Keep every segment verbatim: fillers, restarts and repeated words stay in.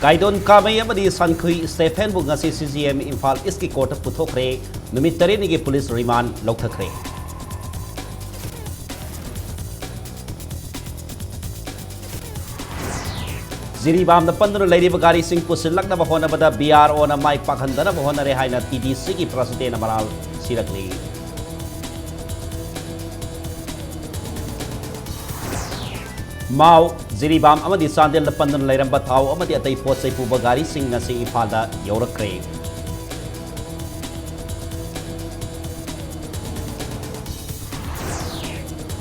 ꯒꯥꯏꯗꯣꯟ ꯀꯥꯃꯩ ꯑꯃꯗꯤ ꯁꯟꯈꯨꯏ ꯁ꯭ꯇꯦꯐꯦꯟꯕꯨ ꯉꯁꯤ C G M Imphal ꯏꯁꯀꯤ ꯀꯣꯔꯠꯇ ꯄꯨꯊꯣꯛꯈ꯭ꯔꯦ꯫ ꯅꯨꯃꯤꯠ ꯇꯔꯦꯠꯅꯤꯒꯤ ꯄꯨꯂꯤꯁ ꯔꯤꯃꯥꯟ ꯂꯧꯊꯈ꯭ꯔꯦ꯫ ꯖꯤꯔꯤꯕꯥꯝꯗ ꯄꯟꯗꯨꯅ ꯂꯩꯔꯤꯕ ꯒꯥꯔꯤꯁꯤꯡ ꯄꯨꯁꯤꯜꯂꯛꯅꯕ ꯍꯣꯠꯅꯕꯗ ꯕꯤ ꯑꯥꯔ ꯑꯣꯅ ꯃꯥꯏ ꯄꯥꯛꯍꯟꯗꯅꯕ ꯍꯣꯠꯅꯔꯦ ꯍꯥꯏꯅ ꯇꯤ ꯗꯤ ꯁꯤꯒꯤ ꯄ꯭ꯔꯁꯤꯗꯦꯟꯅ ꯃꯔꯥꯜ ꯁꯤꯔꯛꯂꯤ꯫ ꯃꯥꯎ, ꯖꯤꯔꯤꯕꯥꯝ ꯑꯃꯗꯤ ꯆꯥꯟꯗꯦꯜꯗ ꯄꯟꯗꯨꯅ ꯂꯩꯔꯝꯕ ꯊꯥꯎ ꯑꯃꯗꯤ ꯑꯇꯩ ꯄꯣꯠ ꯆꯩ ꯄꯨꯕ ꯒꯥꯔꯤꯁꯤꯡ ꯉꯁꯤ ꯏꯝꯐꯥꯜꯗ ꯌꯧꯔꯛꯈ꯭ꯔꯦ꯫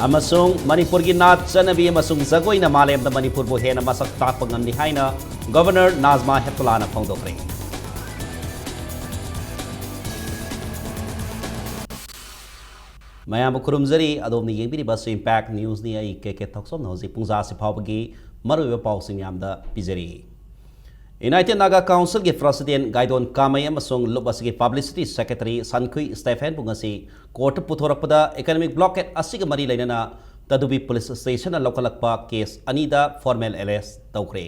ꯑꯃꯁꯨꯡ ꯃꯅꯤꯄꯨꯔꯒꯤ ꯅꯥꯠ ꯆꯠꯅꯕꯤ ꯑꯃꯁꯨꯡ ꯖꯒꯣꯏꯅ ꯃꯥꯂꯦꯝꯗ ꯃꯅꯤꯄꯨꯔꯕꯨ ꯍꯦꯟꯅ ꯃꯁꯛ ꯇꯥꯛꯄ ꯉꯝꯂꯤ ꯍꯥꯏꯅ ꯒꯕꯔꯅꯔ ꯅꯥꯖꯃꯥ ꯍꯦꯞꯇꯨꯂꯥꯅ ꯐꯣꯡꯗꯣꯛꯈ꯭ꯔꯦ꯫ ꯃꯌꯥꯝꯕꯨ ꯈꯨꯔꯨꯝꯖꯔꯤ꯫ ꯑꯗꯣꯝꯅ ꯌꯦꯡꯕꯤꯔꯤꯕ ꯑꯁꯤ ꯏꯝꯄꯦꯛ ꯅ꯭ꯌꯨꯁꯅꯤ꯫ ꯑꯩ ꯀꯦ ꯀꯦ ꯊꯣꯛꯆꯣꯝꯅ ꯍꯧꯖꯤꯛ ꯄꯨꯡꯖꯥꯁꯤ ꯐꯥꯎꯕꯒꯤ ꯃꯔꯨꯑꯣꯏꯕ ꯄꯥꯎꯁꯤꯡ ꯌꯥꯝꯗ ꯄꯤꯖꯔꯤ꯫ ꯌꯨꯅꯥꯏꯇꯦꯗ ꯅꯥꯒꯥ ꯀꯥꯎꯟꯁꯤꯜꯒꯤ ꯄ꯭ꯔꯁꯤꯗꯦꯟ ꯒꯥꯏꯗꯣꯟ ꯀꯥꯃꯩ ꯑꯃꯁꯨꯡ ꯂꯨꯞ ꯑꯁꯤꯒꯤ ꯄꯕ꯭ꯂꯤꯁꯤꯇꯤ ꯁꯦꯀ꯭ꯔꯦꯇꯔꯤ ꯁꯟꯈꯨꯏ ꯁ꯭ꯇꯦꯐꯦꯟꯕꯨ ꯉꯁꯤ ꯀꯣꯔꯠꯇ ꯄꯨꯊꯣꯔꯛꯄꯗ ꯏꯀꯅꯣꯃꯤꯛ ꯕ꯭ꯂꯣꯀꯦꯠ ꯑꯁꯤꯒ ꯃꯔꯤ ꯂꯩꯅꯅ ꯇꯗꯨꯕꯤ ꯄꯨꯂꯤꯁ ꯁ꯭ꯇꯦꯁꯟꯅ ꯂꯧꯈꯠꯂꯛꯄ ꯀꯦꯁ ꯑꯅꯤꯗ ꯐꯣꯔꯃꯦꯜ ꯑꯦꯔꯦꯁ ꯇꯧꯈ꯭ꯔꯦ꯫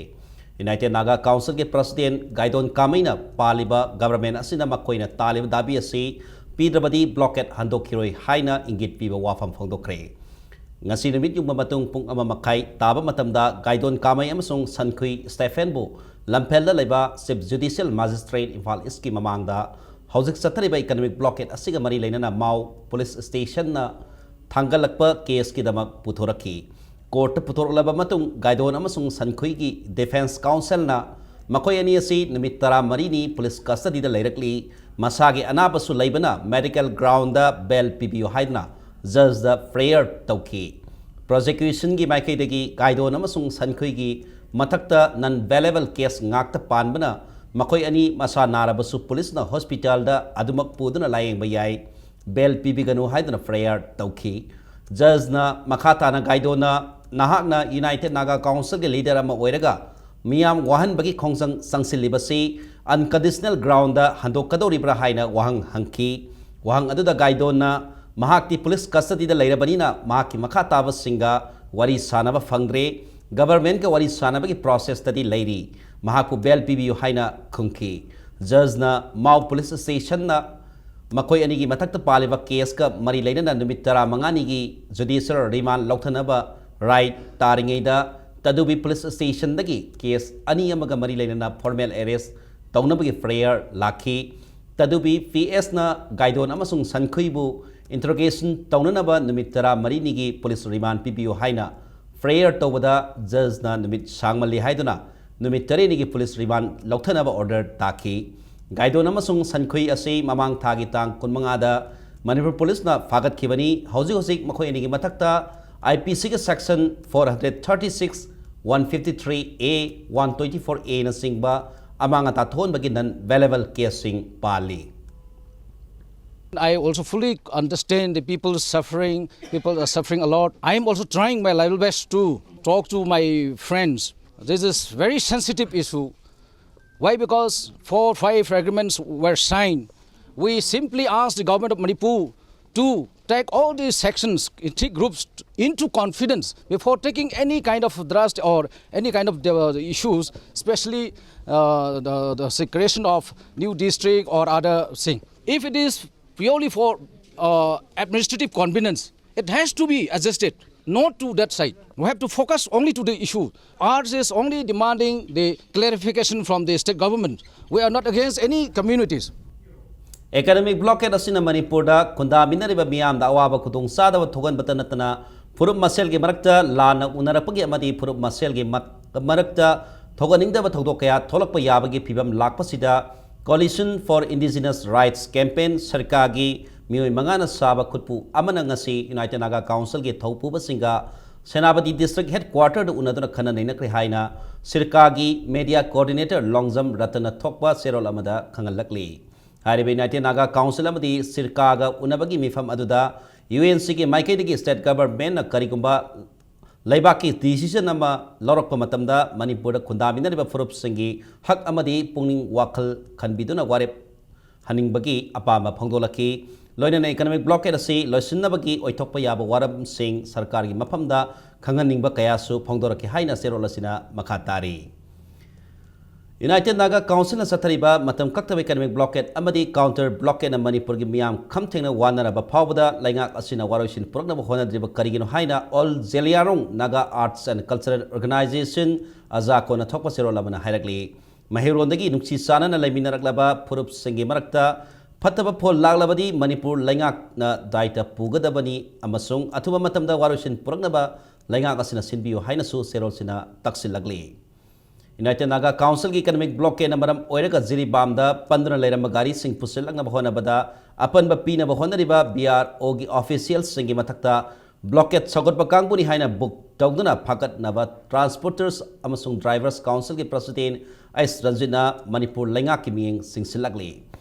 ꯌꯨꯅꯥꯏꯇꯦꯗ ꯅꯥꯒꯥ ꯀꯥꯎꯟꯁꯤꯜꯒꯤ ꯄ꯭ꯔꯁꯤꯗꯦꯟ ꯒꯥꯏꯗꯣꯟ ꯀꯥꯃꯩꯅ ꯄꯥꯜꯂꯤꯕ ꯒꯚꯔꯟꯃꯦꯟꯠ ꯑꯁꯤꯅ ꯃꯈꯣꯏꯅ ꯇꯥꯜꯂꯤꯕ ꯗꯥꯕꯤ ꯑꯁꯤ ꯄꯤꯗ꯭ꯔꯕꯗꯤ ꯕ꯭ꯂꯣꯀꯦꯠ ꯍꯟꯗꯣꯛꯈꯤꯔꯣꯏ ꯍꯥꯏꯅ ꯏꯪꯒꯤꯠ ꯄꯤꯕ ꯋꯥꯐꯝ ꯐꯣꯡꯗꯣꯛꯈ꯭ꯔꯦ꯫ ꯉꯁꯤ ꯅꯨꯃꯤꯠ ꯌꯨꯡꯕ ꯃꯇꯨꯡ ꯄꯨꯡ ꯑꯃ ꯃꯈꯥꯏ ꯇꯥꯕ ꯃꯇꯝꯗ ꯒꯥꯏꯗꯣꯟ ꯀꯥꯃꯩ ꯑꯃꯁꯨꯡ ꯁꯟꯈꯨꯏ ꯁ꯭ꯇꯦꯐꯦꯟꯕꯨ ꯂꯝꯐꯦꯜꯗ ꯂꯩꯕ ꯆꯤꯐ ꯖꯨꯗꯤꯁꯤꯌꯦꯜ ꯃꯦꯖꯤꯁꯇ꯭ꯔꯦꯠ ꯏꯝꯐꯥꯜ ꯏꯁꯀꯤ ꯃꯃꯥꯡꯗ ꯍꯧꯖꯤꯛ ꯆꯠꯊꯔꯤꯕ ꯏꯀꯅꯣꯃꯤꯛ ꯕ꯭ꯂꯣꯀꯦꯠ ꯑꯁꯤꯒ ꯃꯔꯤ ꯂꯩꯅꯅ ꯃꯥꯎ ꯄꯨꯂꯤꯁ ꯁ꯭ꯇꯦꯁꯟꯅ ꯊꯥꯡꯒꯠꯂꯛꯄ ꯀꯦꯁꯀꯤꯗꯃꯛ ꯄꯨꯊꯣꯔꯛꯈꯤ꯫ ꯀꯣꯔꯠꯇ ꯄꯨꯊꯣꯔꯛꯂꯕ ꯃꯇꯨꯡ ꯒꯥꯏꯗꯣꯟ ꯑꯃꯁꯨꯡ ꯁꯟꯈꯨꯏꯒꯤ ꯗꯤꯐꯦꯟꯁ ꯀꯥꯎꯟꯁꯤꯜꯅ ꯃꯈꯣꯏ ꯑꯅꯤ ꯑꯁꯤ ꯅꯨꯃꯤꯠ ꯇꯔꯥꯃꯔꯤꯅꯤ ꯄꯨꯂꯤꯁ ꯀꯁꯇꯗꯤꯗ ꯂꯩꯔꯛꯂꯤ꯫ ꯃꯁꯥꯒꯤ ꯑꯅꯥꯕꯁꯨ ꯂꯩꯕꯅ ꯃꯦꯗꯤꯀꯦꯜ ꯒ꯭ꯔꯥꯎꯟꯗ ꯕꯦꯜ ꯄꯤꯕꯤꯌꯨ ꯍꯥꯏꯗꯨꯅ ꯖꯖꯗ ꯄ꯭ꯔꯦꯌꯔ ꯇꯧꯈꯤ꯫ ꯄ꯭ꯔꯣꯁꯤꯀ꯭ꯌꯨꯁꯟꯒꯤ ꯃꯥꯏꯀꯩꯗꯒꯤ ꯒꯥꯏꯗꯣꯟ ꯑꯃꯁꯨꯡ ꯁꯟꯈꯨꯏꯒꯤ ꯃꯊꯛꯇ ꯅꯟ ꯕꯦꯂꯦꯕꯜ ꯀꯦꯁ ꯉꯥꯛꯇ ꯄꯥꯟꯕꯅ ꯃꯈꯣꯏ ꯑꯅꯤ ꯃꯁꯥ ꯅꯥꯔꯕꯁꯨ ꯄꯨꯂꯤꯁꯅ ꯍꯣꯁꯄꯤꯇꯥꯜꯗ ꯑꯗꯨꯃꯛ ꯄꯨꯗꯨꯅ ꯂꯥꯌꯦꯡꯕ ꯌꯥꯏ꯫ ꯕꯦꯜ ꯄꯤꯕꯤꯒꯅꯨ ꯍꯥꯏꯗꯨꯅ ꯄ꯭ꯔꯦꯌꯔ ꯇꯧꯈꯤ꯫ ꯖꯖꯅ ꯃꯈꯥ ꯇꯥꯅ ꯒꯥꯏꯗꯣꯟꯅ ꯅꯍꯥꯛꯅ ꯌꯨꯅꯥꯏꯇꯦꯗ ꯅꯥꯒꯥ ꯀꯥꯎꯟꯁꯤꯜꯒꯤ ꯂꯤꯗꯔ ꯑꯃ ꯑꯣꯏꯔꯒ ꯃꯤꯌꯥꯝ ꯋꯥꯍꯟꯕꯒꯤ ꯈꯣꯡꯖꯪ ꯆꯪꯁꯤꯜꯂꯤꯕꯁꯤ ꯑꯟꯀꯟꯗꯤꯁꯅꯦꯜ ꯒ꯭ꯔꯥꯎꯟꯗ ꯍꯟꯗꯣꯛꯀꯗꯧꯔꯤꯕ꯭ꯔꯥ ꯍꯥꯏꯅ ꯋꯥꯍꯪ ꯍꯪꯈꯤ꯫ ꯋꯥꯍꯪ ꯑꯗꯨꯗ ꯒꯥꯏꯗꯣꯟꯅ ꯃꯍꯥꯛꯇꯤ ꯄꯨꯂꯤꯁ ꯀꯁꯇꯗꯤꯗ ꯂꯩꯔꯕꯅꯤꯅ ꯃꯍꯥꯛꯀꯤ ꯃꯈꯥ ꯇꯥꯕꯁꯤꯡꯒ ꯋꯥꯔꯤ ꯁꯥꯅꯕ ꯐꯪꯗ꯭ꯔꯦ꯫ ꯒꯕꯔꯟꯃꯦꯟꯠꯀ ꯋꯥꯔꯤ ꯁꯥꯅꯕꯒꯤ ꯄ꯭ꯔꯣꯁꯦꯁꯇꯗꯤ ꯂꯩꯔꯤ꯫ ꯃꯍꯥꯛꯄꯨ ꯕꯦꯜ ꯄꯤꯕꯤꯌꯨ ꯍꯥꯏꯅ ꯈꯨꯝꯈꯤ꯫ ꯖꯖꯅ ꯃꯥꯎ ꯄꯨꯂꯤꯁ ꯁ꯭ꯇꯦꯁꯟꯅ ꯃꯈꯣꯏ ꯑꯅꯤꯒꯤ ꯃꯊꯛꯇ ꯄꯥꯜꯂꯤꯕ ꯀꯦꯁꯀ ꯃꯔꯤ ꯂꯩꯅꯅ ꯅꯨꯃꯤꯠ ꯇꯔꯥꯃꯉꯥꯅꯤꯒꯤ ꯖꯨꯗꯤꯁꯤꯌꯦꯜ ꯔꯤꯃꯥꯟ ꯂꯧꯊꯅꯕ ꯔꯥꯏ ꯇꯥꯔꯤꯉꯩꯗ ꯇꯗꯨꯕꯤ ꯄꯨꯂꯤꯁ ꯁ꯭ꯇꯦꯁꯟꯗꯒꯤ ꯀꯦꯁ ꯑꯅꯤ ꯑꯃꯒ ꯃꯔꯤ ꯂꯩꯅꯅ ꯐꯣꯔꯃꯦꯜ ꯑꯦꯔꯦꯁ ꯇꯧꯅꯕꯒꯤ ꯐ꯭ꯔꯦꯌꯔ ꯂꯥꯛꯈꯤ꯫ ꯇꯗꯨꯕꯤ ꯄꯤ ꯑꯦꯁꯅ ꯒꯥꯏꯗꯣꯟ ꯑꯃꯁꯨꯡ ꯁꯟꯈꯨꯏꯕꯨ ꯏꯟꯇꯔꯣꯒꯦꯁꯟ ꯇꯧꯅꯅꯕ ꯅꯨꯃꯤꯠ ꯇꯔꯥꯃꯔꯤꯅꯤꯒꯤ ꯄꯨꯂꯤꯁ ꯔꯤꯃꯥꯟ ꯄꯤꯕꯤꯌꯨ ꯍꯥꯏꯅ ꯐ꯭ꯔꯦꯌꯔ ꯇꯧꯕꯗ ꯖꯖꯅ ꯅꯨꯃꯤꯠ ꯁꯥꯡꯃꯜꯂꯤ ꯍꯥꯏꯗꯨꯅ ꯅꯨꯃꯤꯠ ꯇꯔꯦꯠꯅꯤꯒꯤ ꯄꯨꯂꯤꯁ ꯔꯤꯃꯥꯟ ꯂꯧꯊꯅꯕ ꯑꯣꯔꯗꯔ ꯇꯥꯈꯤ꯫ ꯒꯥꯏꯗꯣꯟ ꯑꯃꯁꯨꯡ ꯁꯟꯈꯨꯏ ꯑꯁꯤ ꯃꯃꯥꯡ ꯊꯥꯒꯤ ꯇꯥꯡ ꯀꯨꯟꯃꯉꯥꯗ ꯃꯅꯤꯄꯨꯔ ꯄꯨꯂꯤꯁꯅ ꯐꯥꯒꯠꯈꯤꯕꯅꯤ꯫ ꯍꯧꯖꯤꯛ ꯍꯧꯖꯤꯛ ꯃꯈꯣꯏ ꯑꯅꯤꯒꯤ ꯃꯊꯛꯇ ꯑꯥꯏ ꯄꯤ ꯁꯤꯒꯤ section four hundred thirty six, one fifty three A, one twenty four Aꯅꯆꯤꯡꯕ ꯑꯃꯥꯡ ꯑꯇꯥ ꯊꯣꯛꯍꯟꯕꯒꯤ non bailable caseꯁꯤꯡ ꯄꯥꯜꯂꯤ꯫ I also fully understand the people suffering. People are suffering a lot. I am also trying my level best to talk to my friends. This is very sensitive issue. Why? Because four, five agreements were signed. We simply ask the government of Manipur to take all these sections, ethnic groups, into confidence before taking any kind of thrust or any kind of the issues, especially uh, the, the creation of new district or other thing. If it is purely for uh, administrative convenience, it has to be adjusted, not to that side. We have to focus only to the issue. Ours is only demanding the clarification from the state government. We are not against any communities. Economic blockade ꯑꯁꯤꯅ ꯃꯅꯤꯄꯨꯔꯗ ꯈꯨꯟꯗꯥꯃꯤꯟꯅꯔꯤꯕ ꯃꯤꯌꯥꯝꯗ ꯑꯋꯥꯕ ꯈꯨꯗꯣꯡꯆꯥꯗꯕ ꯊꯣꯛꯍꯟꯕꯇ ꯅꯠꯇꯅ ꯐꯨꯔꯨꯞ ꯃꯁꯦꯜꯒꯤ ꯃꯔꯛꯇ ꯂꯥꯟꯅ ꯎꯅꯔꯛꯄꯒꯤ ꯑꯃꯗꯤ ꯐꯨꯔꯨꯞ ꯃꯁꯦꯜꯒꯤ ꯃꯛ-, ꯃꯔꯛꯇ ꯊꯣꯛꯍꯟꯅꯤꯡꯗꯕ ꯊꯧꯗꯣꯛ ꯀꯌꯥ ꯊꯣꯛꯂꯛꯄ ꯌꯥꯕꯒꯤ ꯐꯤꯕꯝ ꯂꯥꯛꯄꯁꯤꯗ Coalition for Indigenous Rights Campaign, ꯁꯤꯔꯀꯥꯒꯤ ꯃꯤꯑꯣꯏ ꯃꯉꯥꯅ ꯁꯥꯕ ꯈꯨꯠꯄꯨ ꯑꯃꯅ ꯉꯁꯤ United Naga Councilꯒꯤ ꯊꯧꯄꯨꯕꯁꯤꯡꯒ ꯁꯦꯅꯥꯄꯇꯤ district headquarterꯗ ꯎꯅꯗꯨꯅ ꯈꯟꯅ ꯅꯩꯅꯈ꯭ꯔꯦ ꯍꯥꯏꯅ ꯁꯤꯔꯀꯥꯒꯤ media coordinator ꯂꯣꯡꯖꯝ ꯔꯇꯟꯅ ꯊꯣꯛꯄ ꯆꯦꯔꯣꯜ ꯑꯃꯗ ꯈꯪꯍꯜꯂꯛꯂꯤ꯫ ꯍꯥꯏꯔꯤꯕ United Naga Council ꯑꯃꯗꯤ ꯁꯤꯔꯀꯥꯒ ꯎꯅꯕꯒꯤ ꯃꯤꯐꯝ ꯑꯗꯨꯗ UNCꯒꯤ ꯃꯥꯏꯀꯩꯗꯒꯤ state governmentꯅ ꯀꯔꯤꯒꯨꯝꯕ ꯂꯩꯕꯥꯛꯀꯤ decision ꯑꯃ ꯂꯧꯔꯛꯄ ꯃꯇꯝꯗ ꯃꯅꯤꯄꯨꯔꯗ ꯈꯨꯟꯗꯥꯃꯤꯟꯅꯔꯤꯕ ꯐꯨꯔꯨꯞꯁꯤꯡꯒꯤ ꯍꯛ ꯑꯃꯗꯤ ꯄꯨꯛꯅꯤꯡ ꯋꯥꯈꯜ ꯈꯟꯕꯤꯗꯨꯅ ꯋꯥꯔꯦꯞ ꯍꯟꯅꯤꯡꯕꯒꯤ ꯑꯄꯥꯝꯕ ꯐꯣꯡꯗꯣꯛꯂꯛꯈꯤ꯫ ꯂꯣꯏꯅꯅ economic blockade ꯑꯁꯤ ꯂꯣꯏꯁꯤꯟꯅꯕꯒꯤ ꯑꯣꯏꯊꯣꯛꯄ ꯌꯥꯕ ꯋꯥꯔꯝꯁꯤꯡ ꯁꯔꯀꯥꯔꯒꯤ ꯃꯐꯝꯗ ꯈꯪꯍꯟꯅꯤꯡꯕ ꯀꯌꯥꯁꯨ ꯐꯣꯡꯗꯣꯔꯛꯈꯤ ꯍꯥꯏꯅ ꯆꯦꯔꯣꯜ ꯑꯁꯤꯅ ꯃꯈꯥ ꯇꯥꯔꯤ꯫ United Naga Councilꯅ ꯆꯠꯊꯔꯤꯕ ꯃꯇꯝ ꯀꯛꯇꯕ economic blockade ꯑꯃꯗꯤ counter blockadeꯅ ꯃꯅꯤꯄꯨꯔꯒꯤ ꯃꯤꯌꯥꯝ ꯈꯝ ꯊꯦꯡꯅ ꯋꯥꯅꯔꯕ ꯐꯥꯎꯕꯗ ꯂꯩꯉꯥꯛ ꯑꯁꯤꯅ ꯋꯥꯔꯣꯏꯁꯤꯟ ꯄꯨꯔꯛꯅꯕ ꯍꯣꯠꯅꯗ꯭ꯔꯤꯕ ꯀꯔꯤꯒꯤꯅꯣ ꯍꯥꯏꯅ All Zeliangrong Naga Arts and Cultural Organization, AZACOꯅ ꯊꯣꯛꯄ ꯆꯦꯔꯣꯜ ꯑꯃꯅ ꯍꯥꯏꯔꯛꯂꯤ꯫ ꯃꯍꯩꯔꯣꯟꯗꯒꯤ ꯅꯨꯡꯁꯤ ꯆꯥꯟꯅꯅ ꯂꯩꯃꯤꯟꯅꯔꯛꯂꯕ ꯐꯨꯔꯨꯞꯁꯤꯡꯒꯤ ꯃꯔꯛꯇ ꯐꯠꯇꯕ ꯐꯣꯜ ꯂꯥꯛꯂꯕꯗꯤ ꯃꯅꯤꯄꯨꯔ ꯂꯩꯉꯥꯛꯅ ꯗꯥꯏꯇ ꯄꯨꯒꯗꯕꯅꯤ ꯑꯃꯁꯨꯡ ꯑꯊꯨꯕ ꯃꯇꯝꯗ ꯋꯥꯔꯣꯏꯁꯤꯟ ꯄꯨꯔꯛꯅꯕ ꯂꯩꯉꯥꯛ ꯑꯁꯤꯅ ꯁꯤꯟꯕꯤꯌꯨ ꯍꯥꯏꯅꯁꯨ ꯆꯦꯔꯣꯜꯁꯤꯅ ꯇꯛꯁꯤꯜꯂꯛꯂꯤ꯫ United Naga Councilꯒꯤ economic blockadeꯅ ꯃꯔꯝ ꯑꯣꯏꯔꯒ ꯖꯤꯔꯤꯕꯥꯝꯗ ꯄꯟꯗꯨꯅ ꯂꯩꯔꯝꯕ ꯒꯥꯔꯤꯁꯤꯡ ꯄꯨꯁꯤꯜꯂꯛꯅꯕ ꯍꯣꯠꯅꯕꯗ ꯑꯄꯟꯕ ꯄꯤꯅꯕ ꯍꯣꯠꯅꯔꯤꯕ BROꯒꯤ officialꯁꯤꯡꯒꯤ ꯃꯊꯛꯇ blockade ꯁꯧꯒꯠꯄ ꯀꯥꯡꯕꯨꯅꯤ ꯍꯥꯏꯅ book ꯇꯧꯗꯨꯅ ꯐꯥꯒꯠꯅꯕ Transporters ꯑꯃꯁꯨꯡ Drivers Councilꯒꯤ President ꯑꯩꯁ ꯔꯟꯖꯤꯠꯅ ꯃꯅꯤꯄꯨꯔ ꯂꯩꯉꯥꯛꯀꯤ ꯃꯤꯠꯌꯦꯡ ꯆꯤꯡꯁꯤꯜꯂꯛꯂꯤ꯫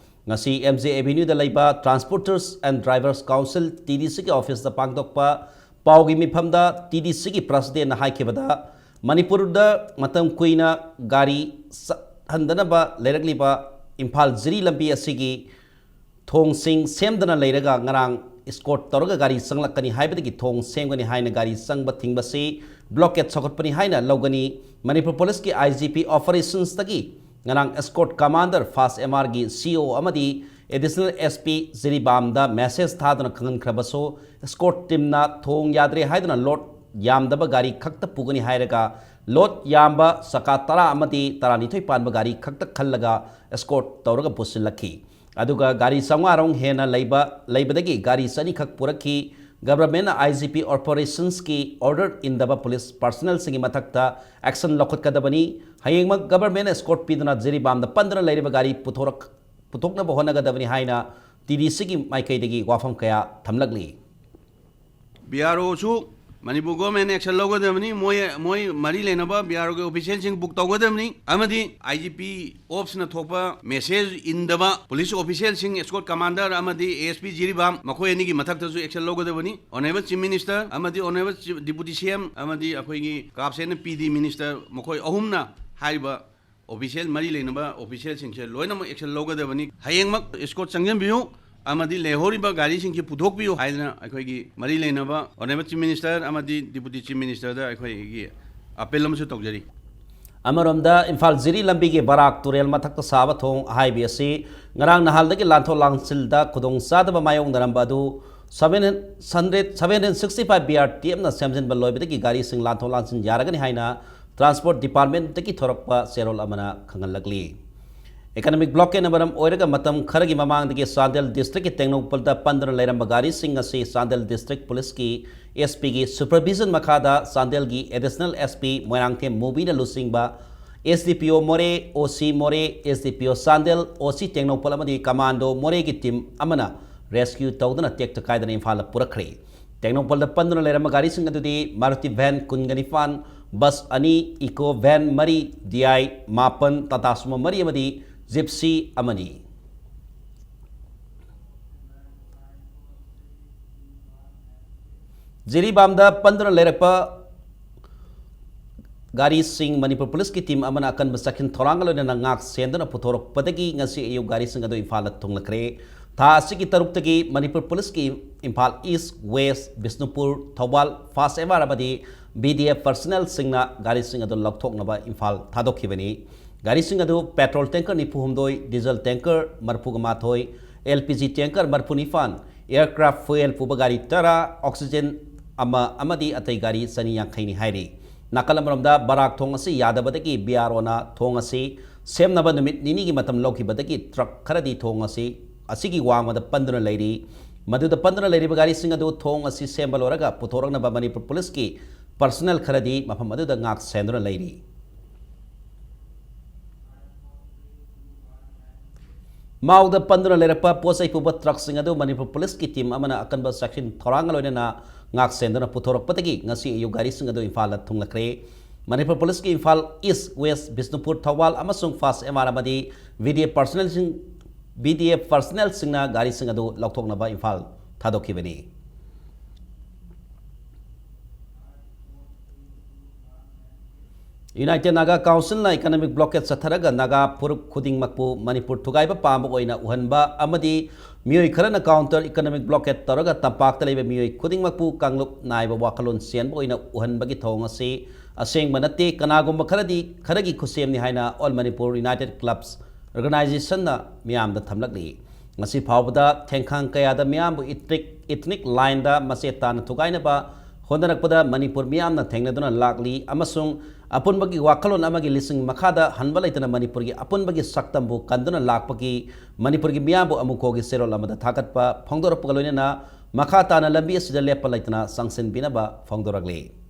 ꯉꯁꯤ MJ Avenueꯗ ꯂꯩꯕ Transporters and Drivers Council, TDCꯒꯤ officeꯇ ꯄꯥꯡꯊꯣꯛꯄ ꯄꯥꯎꯒꯤ ꯃꯤꯐꯝꯗ TDCꯒꯤ Presidentꯅ ꯍꯥꯏꯈꯤꯕꯗ, ꯃꯅꯤꯄꯨꯔꯗ ꯃꯇꯝ ꯀꯨꯏꯅ ꯒꯥꯔꯤ ꯆꯠꯍꯟꯗꯅꯕ ꯂꯩꯔꯛꯂꯤꯕ ꯏꯝꯐꯥꯜ ꯖꯤꯔꯤ ꯂꯝꯕꯤ ꯑꯁꯤꯒꯤ ꯊꯣꯡꯁꯤꯡ ꯁꯦꯝꯗꯅ ꯂꯩꯔꯒ ꯉꯔꯥꯡ escort ꯇꯧꯔꯒ ꯒꯥꯔꯤ ꯆꯪꯂꯛꯀꯅꯤ ꯍꯥꯏꯕꯗꯒꯤ ꯊꯣꯡ ꯁꯦꯝꯒꯅꯤ ꯍꯥꯏꯅ ꯒꯥꯔꯤ ꯆꯪꯕ ꯊꯤꯡꯕꯁꯤ blockade ꯁꯧꯒꯠꯄꯅꯤ ꯍꯥꯏꯅ ꯂꯧꯒꯅꯤ꯫ ꯃꯅꯤꯄꯨꯔ ꯄꯨꯂꯤꯁꯀꯤ IGP Operationsꯇꯒꯤ ꯉꯔꯥꯡ escort commander, FAST MRꯒꯤ CO ꯑꯃꯗꯤ Additional SP ꯖꯤꯔꯤꯕꯥꯝꯗ message ꯊꯥꯗꯨꯅ ꯈꯪꯍꯟꯈ꯭ꯔꯕꯁꯨ, escort teamꯅ ꯊꯣꯡ ꯌꯥꯗ꯭ꯔꯦ ꯍꯥꯏꯗꯨꯅ load ꯌꯥꯝꯗꯕ ꯒꯥꯔꯤ ꯈꯛꯇ ꯄꯨꯒꯅꯤ ꯍꯥꯏꯔꯒ load ꯌꯥꯝꯕ ꯆꯀꯥ ꯇꯔꯥ ꯑꯃꯗꯤ ꯇꯔꯥꯅꯤꯊꯣꯏ ꯄꯥꯟꯕ ꯒꯥꯔꯤ ꯈꯛꯇ ꯈꯜꯂꯒ escort ꯇꯧꯔꯒ ꯄꯨꯁꯤꯜꯂꯛꯈꯤ꯫ ꯑꯗꯨꯒ ꯒꯥꯔꯤ ꯆꯥꯝꯃꯉꯥ ꯔꯣꯝ ꯍꯦꯟꯅ ꯂꯩꯕ, ꯂꯩꯕꯗꯒꯤ ꯒꯥꯔꯤ ꯆꯅꯤ ꯈꯛ ꯄꯨꯔꯛꯈꯤ꯫ Governmentꯅ IGP Operationsꯀꯤ order ꯏꯟꯗꯕ police personnelꯁꯤꯡꯒꯤ ꯃꯊꯛꯇ action ꯂꯧꯈꯠꯀꯗꯕꯅꯤ꯫ ꯍꯌꯦꯡꯃꯛ government escort ꯄꯤꯗꯨꯅ ꯖꯤꯔꯤꯕꯥꯝꯗ ꯄꯟꯗꯨꯅ ꯂꯩꯔꯤꯕ ꯒꯥꯔꯤ ꯄꯨꯊꯣꯔꯛ-, ꯄꯨꯊꯣꯛꯅꯕ ꯍꯣꯠꯅꯒꯗꯕꯅꯤ ꯍꯥꯏꯅ TDCꯒꯤ ꯃꯥꯏꯀꯩꯗꯒꯤ ꯋꯥꯐꯝ ꯀꯌꯥ ꯊꯝꯂꯛꯂꯤ꯫ BROꯁꯨ ꯃꯅꯤꯄꯨꯔ governmentꯅ action ꯂꯧꯒꯗꯕꯅꯤ꯫ ꯃꯣꯏ, ꯃꯣꯏ ꯃꯔꯤ ꯂꯩꯅꯕ BROꯒꯤ officialꯁꯤꯡ book ꯇꯧꯒꯗꯕꯅꯤ꯫ ꯑꯃꯗꯤ IGP Opsꯅ ꯊꯣꯛꯄ message ꯏꯟꯗꯕ police officialꯁꯤꯡ, escort commander ꯑꯃꯗꯤ ASP ꯖꯤꯔꯤꯕꯥꯝ, ꯃꯈꯣꯏ ꯑꯅꯤꯒꯤ ꯃꯊꯛꯇꯁꯨ action ꯂꯧꯒꯗꯕꯅꯤ꯫ Honourable Chief Minister ꯑꯃꯗꯤ Honourable Chief, Deputy CM ꯑꯃꯗꯤ ꯑꯩꯈꯣꯏꯒꯤ ꯀꯥꯞꯁꯦꯟꯅ PD Minister, ꯃꯈꯣꯏ ꯑꯍꯨꯝꯅ ꯍꯥꯏꯔꯤꯕ official, ꯃꯔꯤ ꯂꯩꯅꯕ officialꯁꯤꯡꯁꯦ ꯂꯣꯏꯅꯃꯛ action ꯂꯧꯒꯗꯕꯅꯤ꯫ ꯍꯌꯦꯡꯃꯛ escort ꯆꯪꯁꯤꯟꯕꯤꯌꯨ ꯑꯃꯗꯤ ꯂꯩꯍꯧꯔꯤꯕ ꯒꯥꯔꯤꯁꯤꯡꯁꯤ ꯄꯨꯊꯣꯛꯄꯤꯌꯨ ꯍꯥꯏꯗꯅ ꯑꯩꯈꯣꯏꯒꯤ ꯃꯔꯤ ꯂꯩꯅꯕ Honourable Chief Minister ꯑꯃꯗꯤ Deputy Chief Ministerꯗ ꯑꯩꯈꯣꯏꯒꯤ appeal ꯑꯃꯁꯨ ꯇꯧꯖꯔꯤ꯫ ꯑꯃꯔꯣꯝꯗ, ꯏꯝꯐꯥꯜ ꯖꯤꯔꯤ ꯂꯝꯕꯤꯒꯤ ꯕꯔꯥꯛ ꯇꯨꯔꯦꯜ ꯃꯊꯛꯇ ꯁꯥꯕ ꯊꯣꯡ ꯑꯍꯥꯏꯕꯤ ꯑꯁꯤ ꯉꯔꯥꯡ ꯅꯍꯥꯟꯗꯒꯤ ꯂꯥꯟꯊꯣꯛ ꯂꯥꯟꯁꯤꯜꯗ ꯈꯨꯗꯣꯡꯆꯥꯗꯕ ꯃꯥꯌꯣꯛꯅꯔꯝꯕ ꯑꯗꯨ seven hundred, seven hundred sixty five B R T Fꯅ ꯁꯦꯝꯖꯤꯟꯕ ꯂꯣꯏꯕꯗꯒꯤ ꯒꯥꯔꯤꯁꯤꯡ ꯂꯥꯟꯊꯣꯛ ꯂꯥꯟꯁꯤꯟ ꯌꯥꯔꯒꯅꯤ ꯍꯥꯏꯅ Transport Departmentꯇꯒꯤ ꯊꯣꯔꯛꯄ ꯆꯦꯔꯣꯜ ꯑꯃꯅ ꯈꯪꯍꯜꯂꯛꯂꯤ꯫ Economic blockade ꯃꯔꯝ ꯑꯣꯏꯔꯒ ꯃꯇꯝ ꯈꯔꯒꯤ ꯃꯃꯥꯡꯗꯒꯤ ꯆꯥꯟꯗꯦꯜ districtꯀꯤ ꯇꯦꯡꯅꯧꯄꯜꯗ ꯄꯟꯗꯨꯅ ꯂꯩꯔꯝꯕ ꯒꯥꯔꯤꯁꯤꯡ ꯑꯁꯤ ꯆꯥꯟꯗꯦꯜ district policeꯀꯤ S Pꯒꯤ supervision ꯃꯈꯥꯗ ꯆꯥꯟꯗꯦꯜꯒꯤ additional S P ꯃꯣꯏꯔꯥꯡꯊꯦꯝ ꯃꯨꯕꯤꯅ ꯂꯨꯆꯤꯡꯕ S D P O ꯃꯣꯔꯦ, O C ꯃꯣꯔꯦ, S D P O Chandel, O C Tengnoupal ꯑꯃꯗꯤ commando ꯃꯣꯔꯦꯒꯤ team ꯑꯃꯅ rescue ꯇꯧꯗꯨꯅ ꯇꯦꯛꯇ ꯀꯥꯏꯗꯅ ꯏꯝꯐꯥꯜꯗ ꯄꯨꯔꯛꯈ꯭ꯔꯦ꯫ ꯇꯦꯡꯅꯧꯄꯜꯗ ꯄꯟꯗꯨꯅ ꯂꯩꯔꯝꯕ ꯒꯥꯔꯤꯁꯤꯡ ꯑꯗꯨꯗꯤ Maruti van ꯀꯨꯟꯒ ꯅꯤꯄꯥꯟ, bus ꯑꯅꯤ, Eeco van ꯃꯔꯤ, D I ꯃꯥꯄꯟ, Tata Sumo ꯃꯔꯤ ꯑꯃꯗꯤ Gypsy ꯑꯃꯅꯤ꯫ ꯖꯤꯔꯤꯕꯥꯝꯗ ꯄꯟꯗꯨꯅ ꯂꯩꯔꯛꯄ ꯒꯥꯔꯤꯁꯤꯡ ꯃꯅꯤꯄꯨꯔ policeꯀꯤ team ꯑꯃꯅ ꯑꯀꯟꯕ ꯆꯦꯛꯁꯤꯟ ꯊꯧꯔꯥꯡꯒ ꯂꯣꯏꯅꯅ ꯉꯥꯛ ꯁꯦꯟꯗꯨꯅ ꯄꯨꯊꯣꯔꯛꯄꯗꯒꯤ ꯉꯁꯤ ꯑꯌꯨꯛ ꯒꯥꯔꯤꯁꯤꯡ ꯑꯗꯨ ꯏꯝꯐꯥꯜꯗ ꯊꯨꯡꯂꯈ꯭ꯔꯦ꯫ ꯊꯥ ꯑꯁꯤꯒꯤ ꯇꯔꯨꯛꯇꯒꯤ Manipur policeꯀꯤ Imphal East, West, Bishnupur, Thoubal fast M R ꯑꯃꯗꯤ B D F personnelꯁꯤꯡꯅ ꯒꯥꯔꯤꯁꯤꯡ ꯑꯗꯨ ꯂꯧꯊꯣꯛꯅꯕ ꯏꯝꯐꯥꯜ ꯊꯥꯗꯣꯛꯈꯤꯕꯅꯤ꯫ ꯒꯥꯔꯤꯁꯤꯡ ꯑꯗꯨ petrol tanker ꯅꯤꯐꯨ ꯍꯨꯝꯗꯣꯏ, diesel tanker ꯃꯔꯤꯐꯨꯒ ꯃꯥꯊꯣꯏ, L P G tanker ꯃꯔꯤꯐꯨ ꯅꯤꯄꯥꯟ, aircraft fuel ꯄꯨꯕ ꯒꯥꯔꯤ ꯇꯔꯥ, oxygen ꯑꯃ ꯑꯃꯗꯤ ꯑꯇꯩ ꯒꯥꯔꯤ ꯆꯅꯤ ꯌꯥꯡꯈꯩꯅꯤ ꯍꯥꯏꯔꯤ꯫ ꯅꯥꯀꯜ ꯑꯃꯔꯣꯝꯗ ꯕꯔꯥꯛ ꯊꯣꯡ ꯑꯁꯤ ꯌꯥꯗꯕꯗꯒꯤ B R Oꯅ ꯊꯣꯡ ꯑꯁꯤ ꯁꯦꯝꯅꯕ ꯅꯨꯃꯤꯠ ꯅꯤꯅꯤꯒꯤ ꯃꯇꯝ ꯂꯧꯈꯤꯕꯗꯒꯤ truck ꯈꯔꯗꯤ ꯊꯣꯡ ꯑꯁꯤ, ꯑꯁꯤꯒꯤ ꯋꯥꯡꯃꯗ ꯄꯟꯗꯨꯅ ꯂꯩꯔꯤ꯫ ꯃꯗꯨꯗ ꯄꯟꯗꯨꯅ ꯂꯩꯔꯤꯕ ꯒꯥꯔꯤꯁꯤꯡ ꯑꯗꯨ ꯊꯣꯡ ꯑꯁꯤ ꯁꯦꯝꯕ ꯂꯣꯏꯔꯒ ꯄꯨꯊꯣꯔꯛꯅꯕ ꯃꯅꯤꯄꯨꯔ policeꯀꯤ personnel ꯈꯔꯗꯤ ꯃꯐꯝ ꯑꯗꯨꯗ ꯉꯥꯛ ꯁꯦꯟꯗꯨꯅ ꯂꯩꯔꯤ꯫ ꯃꯥꯎꯗ ꯄꯟꯗꯨꯅ ꯂꯩꯔꯛꯄ ꯄꯣꯠ ꯆꯩ ꯄꯨꯕ truckꯁꯤꯡ ꯑꯗꯨ ꯃꯅꯤꯄꯨꯔ policeꯀꯤ team ꯑꯃꯅ ꯑꯀꯟꯕ ꯆꯦꯛꯁꯤꯟ ꯊꯧꯔꯥꯡꯒ ꯂꯣꯏꯅꯅ ꯉꯥꯛ ꯁꯦꯟꯗꯨꯅ ꯄꯨꯊꯣꯔꯛꯄꯗꯒꯤ ꯉꯁꯤ ꯑꯌꯨꯛ ꯒꯥꯔꯤꯁꯤꯡ ꯑꯗꯨ ꯏꯝꯐꯥꯜꯗ ꯊꯨꯡꯂꯈ꯭ꯔꯦ꯫ ꯃꯅꯤꯄꯨꯔ policeꯀꯤ ꯏꯝꯐꯥꯜ East, West, ꯕꯤꯁꯅꯨꯄꯨꯔ, ꯊꯧꯕꯥꯜ ꯑꯃꯁꯨꯡ fast M R ꯑꯃꯗꯤ B D F personnelꯁꯤꯡ, B D F personnelꯁꯤꯡꯅ ꯒꯥꯔꯤꯁꯤꯡ ꯑꯗꯨ ꯂꯧꯊꯣꯛꯅꯕ Imphal ꯊꯥꯗꯣꯛꯈꯤꯕꯅꯤ꯫ United Naga Councilꯅ economic blockade ꯆꯠꯊꯔꯒ Naga ꯐꯨꯔꯨꯞ ꯈꯨꯗꯤꯡꯃꯛꯄꯨ ꯃꯅꯤꯄꯨꯔ ꯊꯨꯒꯥꯏꯕ ꯄꯥꯝꯕ ꯑꯣꯏꯅ ꯎꯍꯟꯕ ꯑꯃꯗꯤ ꯃꯤꯑꯣꯏ ꯈꯔꯅ counter economic blockade ꯇꯧꯔꯒ ꯇꯝꯄꯥꯛꯇ ꯂꯩꯕ ꯃꯤꯑꯣꯏ ꯈꯨꯗꯤꯡꯃꯛꯄꯨ ꯀꯥꯡꯂꯨꯞ ꯅꯥꯏꯕ ꯋꯥꯈꯜꯂꯣꯟ ꯆꯦꯟꯕ ꯑꯣꯏꯅ ꯎꯍꯟꯕꯒꯤ ꯊꯧꯑꯣꯡ ꯑꯁꯤ ꯑꯁꯦꯡꯕ ꯅꯠꯇꯦ, ꯀꯅꯥꯒꯨꯝꯕ ꯈꯔꯗꯤ ꯈꯔꯒꯤ ꯈꯨꯠꯁꯦꯝꯅꯤ ꯍꯥꯏꯅ All Manipur United Clubs Organizationꯅ ꯃꯤꯌꯥꯝꯗ ꯊꯝꯂꯛꯂꯤ꯫ ꯉꯁꯤ ꯐꯥꯎꯕꯗ ꯊꯦꯡꯈꯥꯡ ꯀꯌꯥꯗ ꯃꯤꯌꯥꯝꯕꯨ ethnic, ethnic lineꯗ ꯃꯆꯦꯠ ꯇꯥꯅ ꯊꯨꯒꯥꯏꯅꯕ ꯍꯣꯠꯅꯔꯛꯄꯗ ꯃꯅꯤꯄꯨꯔ ꯃꯤꯌꯥꯝꯅ ꯊꯦꯡꯅꯗꯨꯅ ꯂꯥꯛꯂꯤ ꯑꯃꯁꯨꯡ ꯑꯄꯨꯟꯕꯒꯤ ꯋꯥꯈꯜꯂꯣꯟ ꯑꯃꯒꯤ ꯂꯤꯁꯤꯡ ꯃꯈꯥꯗ ꯍꯟꯕ ꯂꯩꯇꯅ ꯃꯅꯤꯄꯨꯔꯒꯤ ꯑꯄꯨꯟꯕꯒꯤ ꯁꯛꯇꯝꯕꯨ ꯀꯟꯗꯨꯅ ꯂꯥꯛꯄꯒꯤ ꯃꯅꯤꯄꯨꯔꯒꯤ ꯃꯤꯌꯥꯝꯕꯨ ꯑꯃꯨꯛ ꯈꯣꯒꯤ ꯆꯦꯔꯣꯜ ꯑꯃꯗ ꯊꯥꯒꯠꯄ ꯐꯣꯡꯗꯣꯔꯛꯄꯒ ꯂꯣꯏꯅꯅ ꯃꯈꯥ ꯇꯥꯅ ꯂꯝꯕꯤ ꯑꯁꯤꯗ ꯂꯦꯞꯄ ꯂꯩꯇꯅ ꯆꯪꯁꯤꯟꯕꯤꯅꯕ ꯐꯣꯡꯗꯣꯔꯛꯂꯤ꯫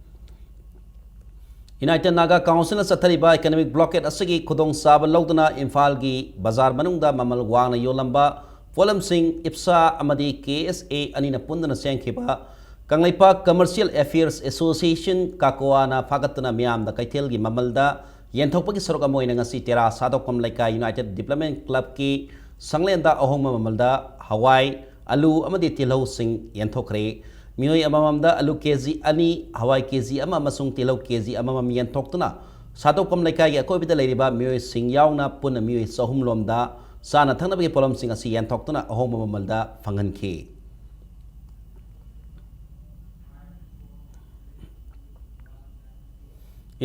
United Naga Councilꯅ ꯆꯠꯊꯔꯤꯕ economic blockade ꯑꯁꯤꯒꯤ ꯈꯨꯗꯣꯡꯆꯥꯕ ꯂꯧꯗꯨꯅ ꯏꯝꯐꯥꯜꯒꯤ ꯕꯖꯥꯔ ꯃꯅꯨꯡꯗ ꯃꯃꯜ ꯋꯥꯡꯅ ꯌꯣꯜꯂꯝꯕ ꯄꯣꯠꯂꯝꯁꯤꯡ ꯏꯞꯁꯥ ꯑꯃꯗꯤ ꯀꯦ ꯑꯦꯁ ꯑꯦ ꯑꯅꯤꯅ ꯄꯨꯟꯗꯨꯅ ꯁꯦꯝꯈꯤꯕ ꯀꯪꯂꯩꯄꯥꯛ Commercial Affairs Association, ꯀꯥꯀꯣꯋꯥꯅ ꯐꯥꯒꯠꯇꯨꯅ ꯃꯤꯌꯥꯝꯗ ꯀꯩꯊꯦꯜꯒꯤ ꯃꯃꯜꯗ ꯌꯦꯟꯊꯣꯛꯄꯒꯤ ꯁꯔꯨꯛ ꯑꯃ ꯑꯣꯏꯅ ꯉꯁꯤ ꯇꯦꯔꯥ ꯁꯥꯗꯣꯛꯐꯝ ꯂꯩꯀꯥꯏ United Development Clubꯀꯤ ꯁꯪꯂꯦꯟꯗ ꯑꯍꯣꯡꯕ ꯃꯃꯜꯗ ꯍꯋꯥꯏ, ꯑꯂꯨ ꯑꯃꯗꯤ ꯇꯤꯜꯍꯧꯁꯤꯡ ꯌꯦꯟꯊꯣꯛꯈ꯭ꯔꯦ꯫ ꯃꯤꯑꯣꯏ ꯑꯃꯃꯝꯗ ꯑꯂꯨ ꯀꯦ ꯖꯤ ꯑꯅꯤ, ꯍꯋꯥꯏ ꯀꯦ ꯖꯤ ꯑꯃ ꯑꯃꯁꯨꯡ ꯇꯤꯜꯍꯧ ꯀꯦ ꯖꯤ ꯑꯃꯃꯝ ꯌꯦꯟꯊꯣꯛꯇꯨꯅ ꯁꯥꯗꯣꯛꯐꯝ ꯂꯩꯀꯥꯏꯒꯤ ꯑꯀꯣꯏꯕꯗ ꯂꯩꯔꯤꯕ ꯃꯤꯑꯣꯏꯁꯤꯡ ꯌꯥꯎꯅ ꯄꯨꯟꯅ ꯃꯤꯑꯣꯏ ꯆꯍꯨꯝ ꯂꯣꯝꯗ ꯆꯥꯅ ꯊꯛꯅꯕꯒꯤ ꯄꯣꯠꯂꯝꯁꯤꯡ ꯑꯁꯤ ꯌꯦꯟꯊꯣꯛꯇꯨꯅ ꯑꯍꯣꯡꯕ ꯃꯃꯜꯗ ꯐꯪꯍꯟꯈꯤ꯫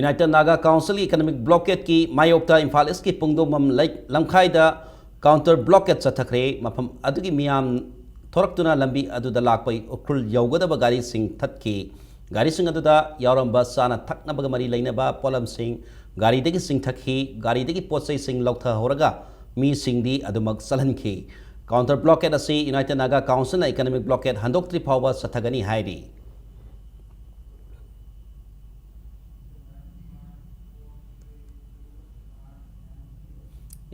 United Naga Councilꯒꯤ economic blockadeꯀꯤ ꯃꯥꯌꯣꯛꯇ ꯏꯝꯐꯥꯜ ꯏꯁꯀꯤ ꯄꯨꯡꯗꯣꯡꯕꯝ ꯂꯩ-, ꯂꯝꯈꯥꯏꯗ counter blockade ꯆꯠꯊꯈ꯭ꯔꯦ꯫ ꯃꯐꯝ ꯑꯗꯨꯒꯤ ꯃꯤꯌꯥꯝ ꯊꯣꯔꯛꯇꯨꯅ ꯂꯝꯕꯤ ꯑꯗꯨꯗ ꯂꯥꯛꯄ ꯎꯈ꯭ꯔꯨꯜ ꯌꯧꯒꯗꯕ ꯒꯥꯔꯤꯁꯤꯡ ꯊꯠꯈꯤ꯫ ꯒꯥꯔꯤꯁꯤꯡ ꯑꯗꯨꯗ ꯌꯥꯎꯔꯝꯕ ꯆꯥꯅ ꯊꯛꯅꯕꯒ ꯃꯔꯤ ꯂꯩꯅꯕ ꯄꯣꯠꯂꯝꯁꯤꯡ ꯒꯥꯔꯤꯗꯒꯤ ꯆꯤꯡꯊꯠꯈꯤ꯫ ꯒꯥꯔꯤꯗꯒꯤ ꯄꯣꯠ ꯆꯩꯁꯤꯡ ꯂꯧꯊꯍꯧꯔꯒ ꯃꯤꯁꯤꯡꯗꯤ ꯑꯗꯨꯃꯛ ꯆꯠꯍꯟꯈꯤ꯫ Counter blockade ꯑꯁꯤ United Naga Councilꯅ economic blockade ꯍꯟꯗꯣꯛꯇ꯭ꯔꯤ ꯐꯥꯎꯕ ꯆꯠꯊꯒꯅꯤ ꯍꯥꯏꯔꯤ꯫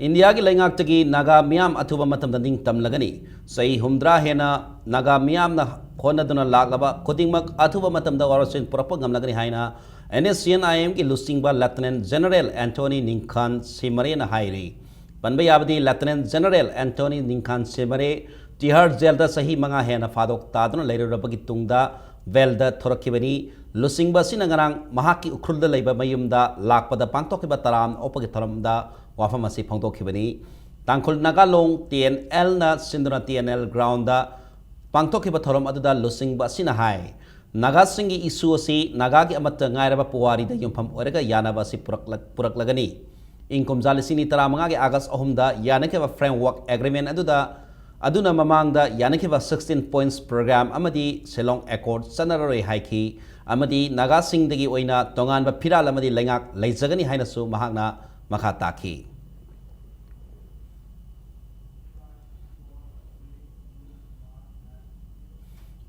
ꯏꯟꯗꯤꯌꯥꯒꯤ ꯂꯩꯉꯥꯛꯇꯒꯤ ꯅꯥꯒꯥ ꯃꯤꯌꯥꯝ ꯑꯊꯨꯕ ꯃꯇꯝꯗ ꯅꯤꯡꯇꯝꯂꯒꯅꯤ꯫ ꯆꯍꯤ ꯍꯨꯝꯗ꯭ꯔꯥ ꯍꯦꯟꯅ ꯅꯥꯒꯥ ꯃꯤꯌꯥꯝꯅ ꯍꯣꯠꯅꯗꯨꯅ ꯂꯥꯛꯂꯕ ꯈꯨꯗꯤꯡꯃꯛ ꯑꯊꯨꯕ ꯃꯇꯝꯗ ꯋꯥꯔꯣꯏꯁꯤꯟ ꯄꯨꯔꯛꯄ ꯉꯝꯂꯒꯅꯤ ꯍꯥꯏꯅ NSCN-IMꯒꯤ ꯂꯨꯆꯤꯡꯕ Lieutenant General Anthony Ningkhan Simare ꯅ ꯍꯥꯏꯔꯤ꯫ ꯄꯟꯕ ꯌꯥꯕꯗꯤ Lieutenant General Anthony Ningkhan Simare ꯇꯤꯍꯥꯔ ꯖꯦꯜꯗ ꯆꯍꯤ ꯃꯉꯥ ꯍꯦꯟꯅ ꯐꯥꯗꯣꯛ ꯇꯥꯗꯨꯅ ꯂꯩꯔꯨꯔꯕꯒꯤ ꯇꯨꯡꯗ ꯕꯦꯜꯗ ꯊꯣꯔꯛꯈꯤꯕꯅꯤ꯫ ꯂꯨꯆꯤꯡꯕ ꯑꯁꯤꯅ ꯉꯔꯥꯡ ꯃꯍꯥꯛꯀꯤ ꯎꯈ꯭ꯔꯨꯜꯗ ꯂꯩꯕ ꯃꯌꯨꯝꯗ ꯂꯥꯛꯄꯗ ꯄꯥꯡꯊꯣꯛꯈꯤꯕ ꯇꯔꯥꯝꯅ ꯑꯣꯛꯄꯒꯤ ꯊꯧꯔꯝꯗ ꯋꯥꯐꯝ ꯑꯁꯤ ꯐꯣꯡꯗꯣꯛꯈꯤꯕꯅꯤ꯫ ꯇꯥꯡꯈꯨꯜ ꯅꯥꯒꯥ ꯂꯣꯡ TNLꯅ ꯁꯤꯟꯗꯨꯅ TNL groundꯗ ꯄꯥꯡꯊꯣꯛꯈꯤꯕ ꯊꯧꯔꯝ ꯑꯗꯨꯗ ꯂꯨꯆꯤꯡꯕ ꯑꯁꯤꯅ ꯍꯥꯏ, ꯅꯥꯒꯥꯁꯤꯡꯒꯤ ꯏꯁꯨ ꯑꯁꯤ ꯅꯥꯒꯥꯒꯤ ꯑꯃꯠꯇ ꯉꯥꯏꯔꯕ ꯄꯨꯋꯥꯔꯤꯗ ꯌꯨꯝꯐꯝ ꯑꯣꯏꯔꯒ ꯌꯥꯅꯕ ꯑꯁꯤ ꯄꯨꯔꯛꯂ-, ꯄꯨꯔꯛꯂꯒꯅꯤ꯫ ꯏꯪ ꯀꯨꯝꯖꯥ ꯂꯤꯁꯤꯡ ꯑꯅꯤ ꯇꯔꯥꯃꯉꯥꯒꯤ ꯑꯥꯒꯁ ꯑꯍꯨꯝꯗ ꯌꯥꯅꯈꯤꯕ Framework Agreement ꯑꯗꯨꯗ, ꯑꯗꯨꯅ ꯃꯃꯥꯡꯗ ꯌꯥꯅꯈꯤꯕ sixteen Points Program ꯑꯃꯗꯤ Shillong Accord ꯆꯠꯅꯔꯔꯣꯏ ꯍꯥꯏꯈꯤ, ꯑꯃꯗꯤ ꯅꯥꯒꯥꯁꯤꯡꯗꯒꯤ ꯑꯣꯏꯅ ꯇꯣꯉꯥꯟꯕ ꯐꯤꯔꯥꯜ ꯑꯃꯗꯤ ꯂꯩꯉꯥꯛ ꯂꯩꯖꯒꯅꯤ ꯍꯥꯏꯅꯁꯨ ꯃꯍꯥꯛꯅ ꯃꯈꯥ ꯇꯥꯈꯤ꯫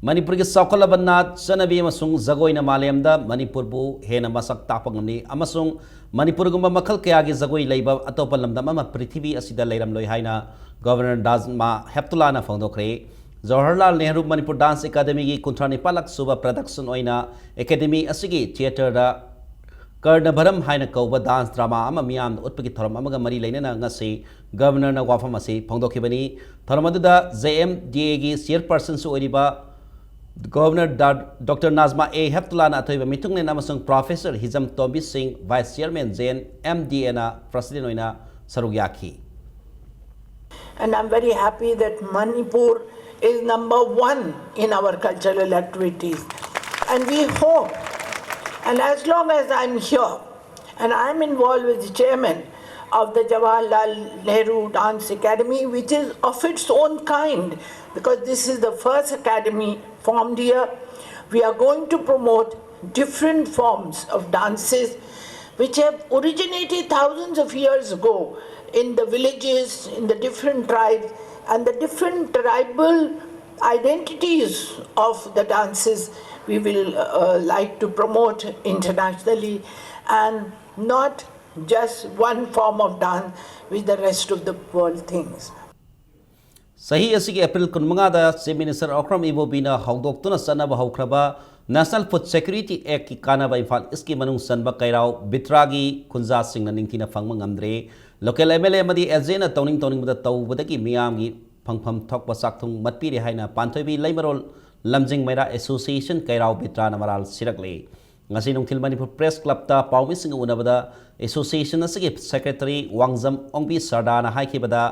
ꯃꯅꯤꯄꯨꯔꯒꯤ ꯆꯥꯎꯈꯠꯂꯕ ꯅꯥꯠ, ꯆꯠꯅꯕꯤ ꯑꯃꯁꯨꯡ ꯖꯒꯣꯏꯅ ꯃꯥꯂꯦꯝꯗ ꯃꯅꯤꯄꯨꯔꯕꯨ ꯍꯦꯟꯅ ꯃꯁꯛ ꯇꯥꯛꯄ ꯉꯝꯂꯤ ꯑꯃꯁꯨꯡ ꯃꯅꯤꯄꯨꯔꯒꯨꯝꯕ ꯃꯈꯜ ꯀꯌꯥꯒꯤ ꯖꯒꯣꯏ ꯂꯩꯕ ꯑꯇꯣꯞꯄ ꯂꯝꯗꯝ ꯑꯃ ꯄ꯭ꯔꯤꯊꯤꯕꯤ ꯑꯁꯤꯗ ꯂꯩꯔꯝꯂꯣꯏ ꯍꯥꯏꯅ ꯒꯕꯔꯅꯔ ꯗꯥꯁꯃꯥ ꯍꯦꯞꯇꯨꯂꯥꯅ ꯐꯣꯡꯗꯣꯛꯈ꯭ꯔꯦ꯫ ꯖꯋꯥꯍꯔꯂꯥꯜ ꯅꯦꯍꯔꯨ ꯃꯅꯤꯄꯨꯔ ꯗꯥꯟꯁ ꯑꯦꯀꯥꯗꯃꯤꯒꯤ ꯀꯨꯟꯊ꯭ꯔꯥ ꯅꯤꯄꯥꯜꯂꯛ ꯁꯨꯕ ꯄ꯭ꯔꯗꯛꯁꯟ ꯑꯣꯏꯅ ꯑꯦꯀꯥꯗꯃꯤ ꯑꯁꯤꯒꯤ ꯊꯤꯌꯦꯇꯔꯗ ꯀꯔꯅꯚꯔꯝ ꯍꯥꯏꯅ ꯀꯧꯕ ꯗꯥꯟꯁ ꯗ꯭ꯔꯃꯥ ꯑꯃ ꯃꯤꯌꯥꯝꯗ ꯎꯠꯄꯒꯤ ꯊꯧꯔꯝ ꯑꯃꯒ ꯃꯔꯤ ꯂꯩꯅꯅ ꯉꯁꯤ ꯒꯕꯔꯅꯔꯅ ꯋꯥꯐꯝ ꯑꯁꯤ ꯐꯣꯡꯗꯣꯛꯈꯤꯕꯅꯤ꯫ ꯊꯧꯔꯝ ꯑꯗꯨꯗ ꯖꯦ ꯑꯦꯝ ꯗꯤ ꯑꯦꯒꯤ ꯆꯤꯌꯔꯄꯔꯁꯟꯁꯨ ꯑꯣꯏꯔꯤꯕ ꯒꯕꯔꯅꯔ ꯗꯥ-, ꯗꯣꯛꯇꯔ ꯅꯥꯖꯃꯥ ꯑꯦ ꯍꯦꯞꯇꯨꯂꯥꯅ ꯑꯊꯣꯏꯕ ꯃꯤꯊꯨꯡꯂꯦꯟ ꯑꯃꯁꯨꯡ ꯄ꯭ꯔꯣꯐꯦꯁꯔ ꯍꯤꯖꯝ ꯇꯣꯝꯕꯤ ꯁꯤꯡ, vice chairman, J and M D ꯑꯦꯅ ꯄ꯭ꯔꯁꯤꯗꯦꯟ ꯑꯣꯏꯅ ꯁꯔꯨꯛ ꯌꯥꯈꯤ꯫ And I'm very happy that Manipur is number one in our cultural activities. And we hope, and as long as I'm here, and I'm involved with the chairman of the Jawaharlal Nehru Dance Academy, which is of its own kind, because this is the first academy formed here. We are going to promote different forms of dances which have originated thousands of years ago in the villages, in the different tribes, and the different tribal identities of the dances we will uh, like to promote internationally, and not just one form of dance which the rest of the world thinks. ꯆꯍꯤ ꯑꯁꯤꯒꯤ April ꯀꯨꯟꯃꯉꯥꯗ chief minister Okram ꯏꯕꯣꯕꯤꯅ ꯍꯧꯗꯣꯛꯇꯨꯅ ꯆꯠꯅꯕ ꯍꯧꯈ꯭ꯔꯕ National Food Security Actꯀꯤ ꯀꯥꯟꯅꯕ ꯏꯝꯐꯥꯜ ꯏꯁꯀꯤ ꯃꯅꯨꯡ ꯆꯟꯕ ꯀꯩꯔꯥꯎ ꯕꯤꯇ꯭ꯔꯥꯒꯤ ꯈꯨꯟꯖꯥꯁꯤꯡꯅ ꯅꯤꯡꯊꯤꯅ ꯐꯪꯕ ꯉꯝꯗ꯭ꯔꯦ꯫ ꯂꯣꯀꯦꯜ ꯑꯦꯝ ꯑꯦꯜ ꯑꯦ ꯑꯃꯗꯤ ꯑꯦꯁ ꯖꯦꯅ ꯇꯧꯅꯤꯡ ꯇꯧꯅꯤꯡꯕꯗ ꯇꯧꯕꯗꯒꯤ ꯃꯤꯌꯥꯝꯒꯤ ꯐꯪꯐꯝ ꯊꯣꯛꯄ ꯆꯥꯛꯊꯨꯡ ꯃꯠꯄꯤꯔꯦ ꯍꯥꯏꯅ ꯄꯥꯟꯊꯣꯏꯕꯤ ꯂꯩꯃꯔꯣꯜ ꯂꯝꯖꯤꯡ ꯃꯩꯔꯥ ꯑꯦꯁꯣꯁꯤꯌꯦꯁꯟ ꯀꯩꯔꯥꯎ ꯕꯤꯇ꯭ꯔꯥꯅ ꯃꯔꯥꯜ ꯁꯤꯔꯛꯂꯦ꯫ ꯉꯁꯤ ꯅꯨꯡꯊꯤꯜ ꯃꯅꯤꯄꯨꯔ ꯄ꯭ꯔꯦꯁ ꯀ꯭ꯂꯕꯇ ꯄꯥꯎꯃꯤꯁꯤꯡꯒ ꯎꯅꯕꯗ ꯑꯦꯁꯣꯁꯤꯌꯦꯁꯟ ꯑꯁꯤꯒꯤ ꯁꯦꯀ꯭ꯔꯦꯇꯔꯤ ꯋꯥꯡꯖꯝ ꯑꯣꯡꯕꯤ ꯁꯔꯗꯥꯅ ꯍꯥꯏꯈꯤꯕꯗ,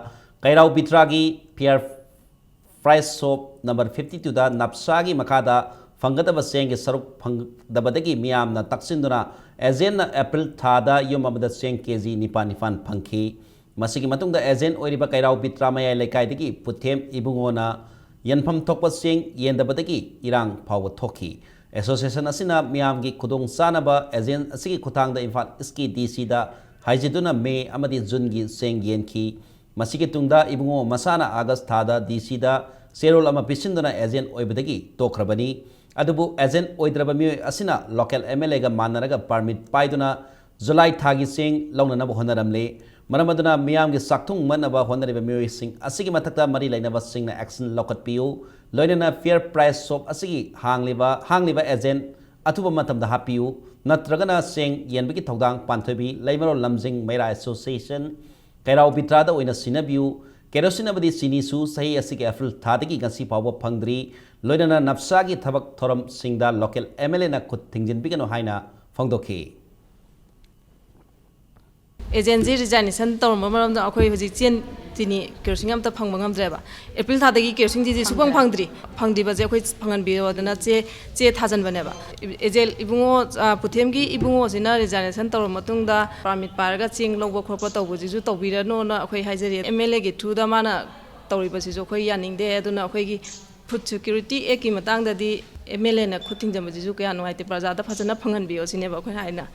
ꯀꯩꯔꯥꯎ ꯕꯤꯇ꯭ꯔꯥꯒꯤ fair price shop number fifty twoꯗ ꯅꯞꯁꯥꯒꯤ ꯃꯈꯥꯗ ꯐꯪꯒꯗꯕ ꯆꯦꯡꯒꯤ ꯁꯔꯨꯛ ꯐꯪꯗꯕꯗꯒꯤ ꯃꯤꯌꯥꯝꯅ ꯇꯛꯁꯤꯟꯗꯨꯅ ꯑꯦꯖꯦꯟꯅ ꯑꯦꯄ꯭ꯔꯤꯜ ꯊꯥꯗ ꯌꯨꯝ ꯑꯃꯗ ꯆꯦꯡ ꯀꯦ ꯖꯤ ꯅꯤꯄꯥꯟ ꯅꯤꯄꯥꯟ ꯐꯪꯈꯤ꯫ ꯃꯁꯤꯒꯤ ꯃꯇꯨꯡꯗ ꯑꯦꯖꯦꯟ ꯑꯣꯏꯔꯤꯕ ꯀꯩꯔꯥꯎ ꯕꯤꯇ꯭ꯔꯥ ꯃꯌꯥꯏ ꯂꯩꯀꯥꯏꯗꯒꯤ ꯄꯨꯊꯦꯝ ꯏꯕꯨꯡꯉꯣꯅ ꯌꯦꯟꯐꯝ ꯊꯣꯛꯄ ꯆꯦꯡ ꯌꯦꯟꯗꯕꯗꯒꯤ ꯏꯔꯥꯡ ꯐꯥꯎꯕ ꯊꯣꯛꯈꯤ꯫ ꯑꯦꯁꯣꯁꯤꯌꯦꯁꯟ ꯑꯁꯤꯅ ꯃꯤꯌꯥꯝꯒꯤ ꯈꯨꯗꯣꯡꯆꯥꯅꯕ ꯑꯦꯖꯦꯟ ꯑꯁꯤꯒꯤ ꯈꯨꯠꯊꯥꯡꯗ ꯏꯝꯐꯥꯜ ꯏꯁꯀꯤ ꯗꯤ ꯁꯤꯗ ꯍꯥꯏꯖꯗꯨꯅ ꯃꯦ ꯑꯃꯗꯤ ꯖꯨꯟꯒꯤ ꯆꯦꯡ ꯌꯦꯟꯈꯤ꯫ ꯃꯁꯤꯒꯤ ꯇꯨꯡꯗ ꯏꯕꯨꯡꯉꯣ ꯃꯁꯥꯅ ꯑꯥꯒꯁ ꯊꯥꯗ ꯗꯤ ꯁꯤꯗ ꯆꯦꯔꯣꯜ ꯑꯃ ꯄꯤꯁꯤꯟꯗꯨꯅ ꯑꯦꯖꯦꯟ ꯑꯣꯏꯕꯗꯒꯤ ꯇꯣꯛꯈ꯭ꯔꯕꯅꯤ꯫ ꯑꯗꯨꯕꯨ ꯑꯦꯖꯦꯟ ꯑꯣꯏꯗ꯭ꯔꯕ ꯃꯤꯑꯣꯏ ꯑꯁꯤꯅ ꯂꯣꯀꯦꯜ ꯑꯦꯝ ꯑꯦꯜ ꯑꯦꯒ ꯃꯥꯟꯅꯔꯒ ꯄꯥꯔꯃꯤꯠ ꯄꯥꯏꯗꯨꯅ ꯖꯨꯂꯥꯏ ꯊꯥꯒꯤ ꯆꯦꯡ ꯂꯧꯅꯅꯕ ꯍꯣꯠꯅꯔꯝꯂꯦ꯫ ꯃꯔꯝ ꯑꯗꯨꯅ ꯃꯤꯌꯥꯝꯒꯤ ꯆꯥꯛꯊꯨꯡ ꯃꯠꯅꯕ ꯍꯣꯠꯅꯔꯤꯕ ꯃꯤꯑꯣꯏꯁꯤꯡ ꯑꯁꯤꯒꯤ ꯃꯊꯛꯇ ꯃꯔꯤ ꯂꯩꯅꯕꯁꯤꯡꯅ action ꯂꯧꯈꯠꯄꯤꯌꯨ꯫ ꯂꯣꯏꯅꯅ fair price shop ꯑꯁꯤꯒꯤ ꯍꯥꯡꯂꯤꯕ, ꯍꯥꯡꯂꯤꯕ ꯑꯦꯖꯦꯟ ꯑꯊꯨꯕ ꯃꯇꯝꯗ ꯍꯥꯞꯄꯤꯌꯨ, ꯅꯠꯇ꯭ꯔꯒꯅ ꯆꯦꯡ ꯌꯦꯟꯕꯒꯤ ꯊꯧꯗꯥꯡ ꯄꯥꯟꯊꯣꯏꯕꯤ ꯂꯩꯃꯔꯣꯜ ꯂꯝꯖꯤꯡ ꯃꯩꯔꯥ ꯑꯦꯁꯣꯁꯤꯌꯦꯁꯟ ꯀꯩꯔꯥꯎ ꯕꯤꯇ꯭ꯔꯥꯗ ꯑꯣꯏꯅ ꯁꯤꯟꯅꯕꯤꯌꯨ꯫ ꯀꯦꯔꯣꯁꯤꯟ ꯑꯃꯗꯤ ꯆꯤꯅꯤꯁꯨ ꯆꯍꯤ ꯑꯁꯤꯒꯤ ꯑꯦꯄ꯭ꯔꯤꯜ ꯊꯥꯗꯒꯤ ꯉꯁꯤ ꯐꯥꯎꯕ ꯐꯪꯗ꯭ꯔꯤ꯫ ꯂꯣꯏꯅꯅ ꯅꯞꯁꯥꯒꯤ ꯊꯕꯛ ꯊꯧꯔꯝꯁꯤꯡꯗ ꯂꯣꯀꯦꯜ ꯑꯦꯝ ꯑꯦꯜ ꯑꯦꯅ ꯈꯨꯠ ꯊꯤꯡꯖꯤꯟꯕꯤꯒꯅꯨ ꯍꯥꯏꯅ ꯐꯣꯡꯗꯣꯛꯈꯤ꯫ ꯑꯦꯖꯦꯟꯁꯤ ꯔꯤꯖꯥꯏꯅꯦꯁꯟ ꯇꯧꯔꯝꯕ ꯃꯔꯝꯗ ꯑꯩꯈꯣꯏ ꯍꯧꯖꯤꯛ ꯆꯦꯡ, ꯆꯤꯅꯤ, ꯀꯦꯔꯣꯁꯤꯟ ꯑꯝꯇ ꯐꯪꯕ ꯉꯝꯗ꯭ꯔꯦꯕ꯫ ꯑꯦꯄ꯭ꯔꯤꯜ ꯊꯥꯗꯒꯤ ꯀꯦꯔꯣꯁꯤꯟꯁꯤꯗꯤ ꯁꯨꯐꯪ ꯐꯪꯗ꯭ꯔꯤ꯫ ꯐꯪꯗ꯭ꯔꯤꯕꯁꯦ ꯑꯩꯈꯣꯏ ꯐꯪꯍꯟꯕꯤꯌꯣꯗꯅ ꯆꯦ, ꯆꯦ ꯊꯥꯖꯟꯕꯅꯦꯕ꯫ ꯑꯦꯖꯦꯟ ꯏꯕꯨꯡꯉꯣ, ꯑ, ꯄꯨꯊꯦꯝꯒꯤ ꯏꯕꯨꯡꯉꯣꯁꯤꯅ ꯔꯤꯖꯥꯏꯅꯦꯁꯟ ꯇꯧꯔꯕ ꯃꯇꯨꯡꯗ ꯄꯥꯔꯃꯤꯠ ꯄꯥꯏꯔꯒ ꯆꯦꯡ ꯂꯧꯕ ꯈꯣꯠꯄ ꯇꯧꯕꯁꯤꯁꯨ ꯇꯧꯕꯤꯔꯅꯣꯅ ꯑꯩꯈꯣꯏ ꯍꯥꯏꯖꯔꯤ꯫ ꯑꯦꯝ ꯑꯦꯜ ꯑꯦꯒꯤ ꯊ꯭ꯔꯨꯗ ꯃꯥꯅ ꯇꯧꯔꯤꯕꯁꯤꯁꯨ ꯑꯩꯈꯣꯏ ꯌꯥꯅꯤꯡꯗꯦ꯫ ꯑꯗꯨꯅ ꯑꯩꯈꯣꯏꯒꯤ ꯐꯨꯗ ꯁꯦꯀ꯭ꯌꯨꯔꯤꯇꯤ ꯑꯦꯛꯀꯤ ꯃꯇꯥꯡꯗꯗꯤ ꯑꯦꯝ ꯑꯦꯜ ꯑꯦꯅ ꯈꯨꯠ ꯊꯤꯡꯖꯤꯟꯕꯁꯤꯁꯨ ꯀꯌꯥ ꯅꯨꯡꯉꯥꯏꯇꯦ꯫ ꯄ꯭ꯔꯖꯥꯗ ꯐꯖꯅ ꯐꯪꯍꯟꯕꯤꯌꯣ ꯁꯤꯅꯦꯕ ꯑꯩꯈꯣꯏꯅ ꯍꯥꯏꯅ꯫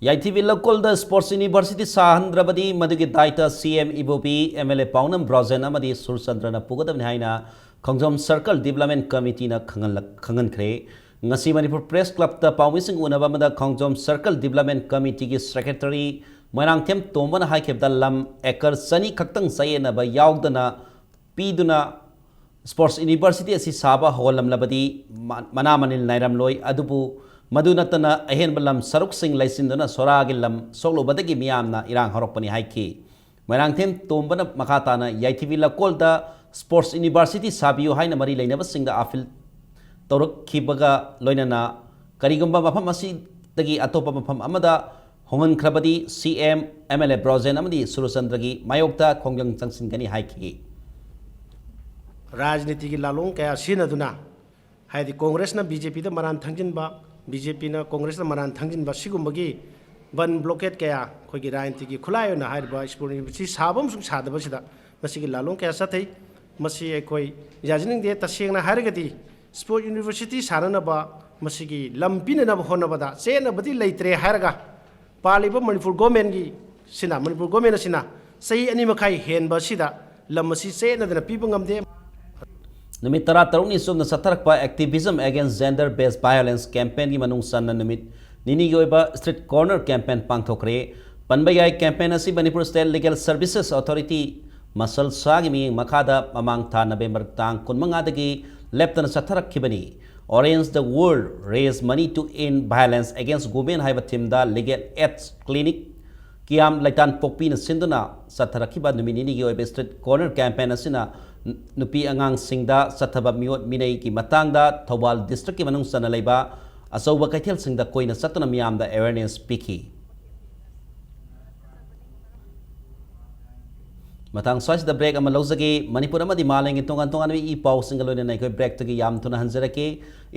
ꯌꯥꯏꯊꯤꯕꯤ ꯂꯧꯀꯣꯜꯗ ꯁ꯭ꯄꯣꯔꯠꯁ ꯌꯨꯅꯤꯚꯔꯁꯤꯇꯤ ꯁꯥꯍꯟꯗ꯭ꯔꯕꯗꯤ ꯃꯗꯨꯒꯤ ꯗꯥꯏꯇ ꯁꯤ M Ibobi, M L A ꯄꯥꯎꯅꯝ Brojen ꯑꯃꯗꯤ ꯁꯨꯔꯆꯟꯗ꯭ꯔꯅ ꯄꯨꯒꯗꯕꯅꯤ ꯍꯥꯏꯅ ꯈꯣꯡꯖꯣꯝ ꯁꯔꯀꯜ ꯗꯤꯕ꯭ꯂꯞꯃꯦꯟ ꯀꯃꯤꯇꯤꯅ ꯈꯪꯍꯜꯂꯛ-, ꯈꯪꯍꯟꯈ꯭ꯔꯦ꯫ ꯉꯁꯤ ꯃꯅꯤꯄꯨꯔ ꯄ꯭ꯔꯦꯁ ꯀ꯭ꯂꯕꯇ ꯄꯥꯎꯃꯤꯁꯤꯡ ꯎꯅꯕ ꯑꯃꯗ ꯈꯣꯡꯖꯣꯝ ꯁꯔꯀꯜ ꯗꯤꯕ꯭ꯂꯞꯃꯦꯟ ꯀꯃꯤꯇꯤꯒꯤ ꯁꯦꯀ꯭ꯔꯦꯇꯔꯤ ꯃꯣꯏꯔꯥꯡꯊꯦꯝ ꯇꯣꯝꯕꯅ ꯍꯥꯏꯈꯤꯕꯗ ꯂꯝ ꯑꯦꯀꯔ ꯆꯅꯤ ꯈꯛꯇꯪ ꯆꯌꯦꯠꯅꯕ ꯌꯥꯎꯗꯅ ꯄꯤꯗꯨꯅ ꯁ꯭ꯄꯣꯔꯠꯁ ꯌꯨꯅꯤꯚꯔꯁꯤꯇꯤ ꯑꯁꯤ ꯁꯥꯕ ꯍꯧꯍꯜꯂꯝꯂꯕꯗꯤ ꯃ-, ꯃꯅꯥ ꯃꯅꯤꯜ ꯅꯥꯏꯔꯝꯂꯣꯏ꯫ ꯑꯗꯨꯕꯨ ꯃꯗꯨ ꯅꯠꯇꯅ ꯑꯍꯦꯟꯕ ꯂꯝ ꯁꯔꯨꯛꯁꯤꯡ ꯂꯩꯁꯤꯟꯗꯨꯅ ꯁꯣꯔꯥꯒꯤ ꯂꯝ ꯁꯣꯛꯂꯨꯕꯗꯒꯤ ꯃꯤꯌꯥꯝꯅ ꯏꯔꯥꯡ ꯍꯧꯔꯛꯄꯅꯤ ꯍꯥꯏꯈꯤ꯫ ꯃꯣꯏꯔꯥꯡꯊꯦꯝ ꯇꯣꯝꯕꯅ ꯃꯈꯥ ꯇꯥꯅ ꯌꯥꯏꯊꯤꯕꯤ ꯂꯧꯀꯣꯜꯗ ꯁ꯭ꯄꯣꯔꯠꯁ ꯌꯨꯅꯤꯚꯔꯁꯤꯇꯤ ꯁꯥꯕꯤꯌꯨ ꯍꯥꯏꯅ ꯃꯔꯤ ꯂꯩꯅꯕꯁꯤꯡꯗ ꯑꯥꯄꯤꯜ ꯇꯧꯔꯛꯈꯤꯕꯒ ꯂꯣꯏꯅꯅ ꯀꯔꯤꯒꯨꯝꯕ ꯃꯐꯝ ꯑꯁꯤꯗꯒꯤ ꯑꯇꯣꯞꯄ ꯃꯐꯝ ꯑꯃꯗ ꯍꯣꯡꯍꯟꯈ꯭ꯔꯕꯗꯤ ꯁꯤ M, M L A Brojen ꯑꯃꯗꯤ ꯁꯨꯔꯆꯟꯗ꯭ꯔꯒꯤ ꯃꯥꯌꯣꯛꯇ ꯈꯣꯡꯖꯪ ꯆꯪꯁꯤꯟꯒꯅꯤ ꯍꯥꯏꯈꯤ꯫ ꯔꯥꯖꯅꯤꯇꯤꯒꯤ ꯂꯥꯂꯣꯡ ꯀꯌꯥ ꯁꯤꯖꯤꯟꯅꯗꯨꯅ ꯍꯥꯏꯗꯤ ꯀꯣꯡꯒ꯭ꯔꯦꯁꯅ ꯕꯤ ꯖꯦ ꯄꯤꯗ ꯃꯔꯥꯟ ꯊꯪꯖꯤꯟꯕ, ꯕꯤ ꯖꯦ ꯄꯤꯅ ꯀꯣꯡꯒ꯭ꯔꯦꯁꯇ ꯃꯔꯥꯟ ꯊꯪꯖꯤꯟꯕ, ꯁꯤꯒꯨꯝꯕꯒꯤ ꯕꯟ ꯕ꯭ꯂꯣꯀꯦꯠ ꯀꯌꯥ ꯑꯩꯈꯣꯏꯒꯤ ꯔꯥꯖꯅꯤꯇꯤꯒꯤ ꯈꯨꯠꯂꯥꯏ ꯑꯣꯏꯅ ꯍꯥꯏꯔꯤꯕ ꯁ꯭ꯄꯣꯔꯠ ꯌꯨꯅꯤꯚꯔꯁꯤꯇꯤ ꯁꯥꯕ ꯑꯃꯁꯨꯡ ꯁꯥꯗꯕꯁꯤꯗ ꯃꯁꯤꯒꯤ ꯂꯥꯂꯣꯡ ꯀꯌꯥ ꯆꯠꯊꯩ꯫ ꯃꯁꯤ ꯑꯩꯈꯣꯏ ꯌꯥꯖꯅꯤꯡꯗꯦ꯫ ꯇꯁꯦꯡꯅ ꯍꯥꯏꯔꯒꯗꯤ ꯁ꯭ꯄꯣꯔꯠ ꯌꯨꯅꯤꯚꯔꯁꯤꯇꯤ ꯁꯥꯅꯅꯕ ꯃꯁꯤꯒꯤ ꯂꯝ ꯄꯤꯅꯅꯕ ꯍꯣꯠꯅꯕꯗ ꯆꯦꯠꯅꯕꯗꯤ ꯂꯩꯇ꯭ꯔꯦ ꯍꯥꯏꯔꯒ ꯄꯥꯜꯂꯤꯕ ꯃꯅꯤꯄꯨꯔ ꯒꯣꯔꯃꯦꯟꯒꯤ ꯁꯤꯅ, ꯃꯅꯤꯄꯨꯔ ꯒꯣꯔꯃꯦꯟ ꯑꯁꯤꯅ ꯆꯍꯤ ꯑꯅꯤ ꯃꯈꯥꯏ ꯍꯦꯟꯕ ꯑꯁꯤꯗ ꯂꯝ ꯑꯁꯤ ꯆꯦꯠꯅꯗꯅ ꯄꯤꯕ ꯉꯝꯗꯦ꯫ ꯅꯨꯃꯤꯠ ꯇꯔꯥꯇꯔꯨꯛꯅꯤ ꯆꯨꯞꯅ ꯆꯠꯊꯔꯛꯄ Activism Against Gender Based Violence campaignꯒꯤ ꯃꯅꯨꯡ ꯆꯟꯅ ꯅꯨꯃꯤꯠ ꯅꯤꯅꯤꯒꯤ ꯑꯣꯏꯕ street corner campaign ꯄꯥꯡꯊꯣꯛꯈ꯭ꯔꯦ꯫ ꯄꯟꯕ ꯌꯥꯏ, campaign ꯑꯁꯤ Manipur State Legal Services Authority, ꯃꯁꯜꯁꯥꯒꯤ ꯃꯤꯠꯌꯦꯡ ꯃꯈꯥꯗ ꯃꯃꯥꯡ ꯊꯥ ꯅꯕꯦꯝꯕꯔ ꯇꯥꯡ ꯀꯨꯟꯃꯉꯥꯗꯒꯤ ꯂꯦꯞꯇꯅ ꯆꯠꯊꯔꯛꯈꯤꯕꯅꯤ꯫ Orange the World, Raise Money to End Violence Against Women ꯍꯥꯏꯕ themeꯗ Legal Aid Clinic ꯀꯤꯌꯥꯝ ꯂꯩꯇꯥꯟ ꯄꯣꯛꯄꯤꯅ ꯁꯤꯟꯗꯨꯅ ꯆꯠꯊꯔꯛꯈꯤꯕ ꯅꯨꯃꯤꯠ ꯅꯤꯅꯤꯒꯤ ꯑꯣꯏꯕ street corner campaign ꯑꯁꯤꯅ ꯅꯨꯄꯤ ꯑꯉꯥꯡꯁꯤꯡꯗ ꯆꯠꯊꯕ ꯃꯤꯑꯣꯠ ꯃꯤꯅꯩꯒꯤ ꯃꯇꯥꯡꯗ ꯊꯧꯕꯥꯜ districtꯀꯤ ꯃꯅꯨꯡ ꯆꯟꯅ ꯂꯩꯕ ꯑꯆꯧꯕ ꯀꯩꯊꯦꯜꯁꯤꯡꯗ ꯀꯣꯏꯅ ꯆꯠꯇꯨꯅ ꯃꯤꯌꯥꯝꯗ awareness ꯄꯤꯈꯤ꯫ ꯃꯇꯥꯡ ꯁ꯭ꯋꯥꯏꯁꯤꯗ break ꯑꯃ ꯂꯧꯖꯒꯦ꯫ ꯃꯅꯤꯄꯨꯔ ꯑꯃꯗꯤ ꯃꯥꯂꯦꯝꯒꯤ ꯇꯣꯉꯥꯟ ꯇꯣꯉꯥꯟꯕ ꯏ ꯄꯥꯎꯁꯤꯡꯒ ꯂꯣꯏꯅꯅ ꯑꯩꯈꯣꯏ breakꯇꯒꯤ ꯌꯥꯝ ꯊꯨꯅ ꯍꯟꯖꯔꯛꯀꯦ꯫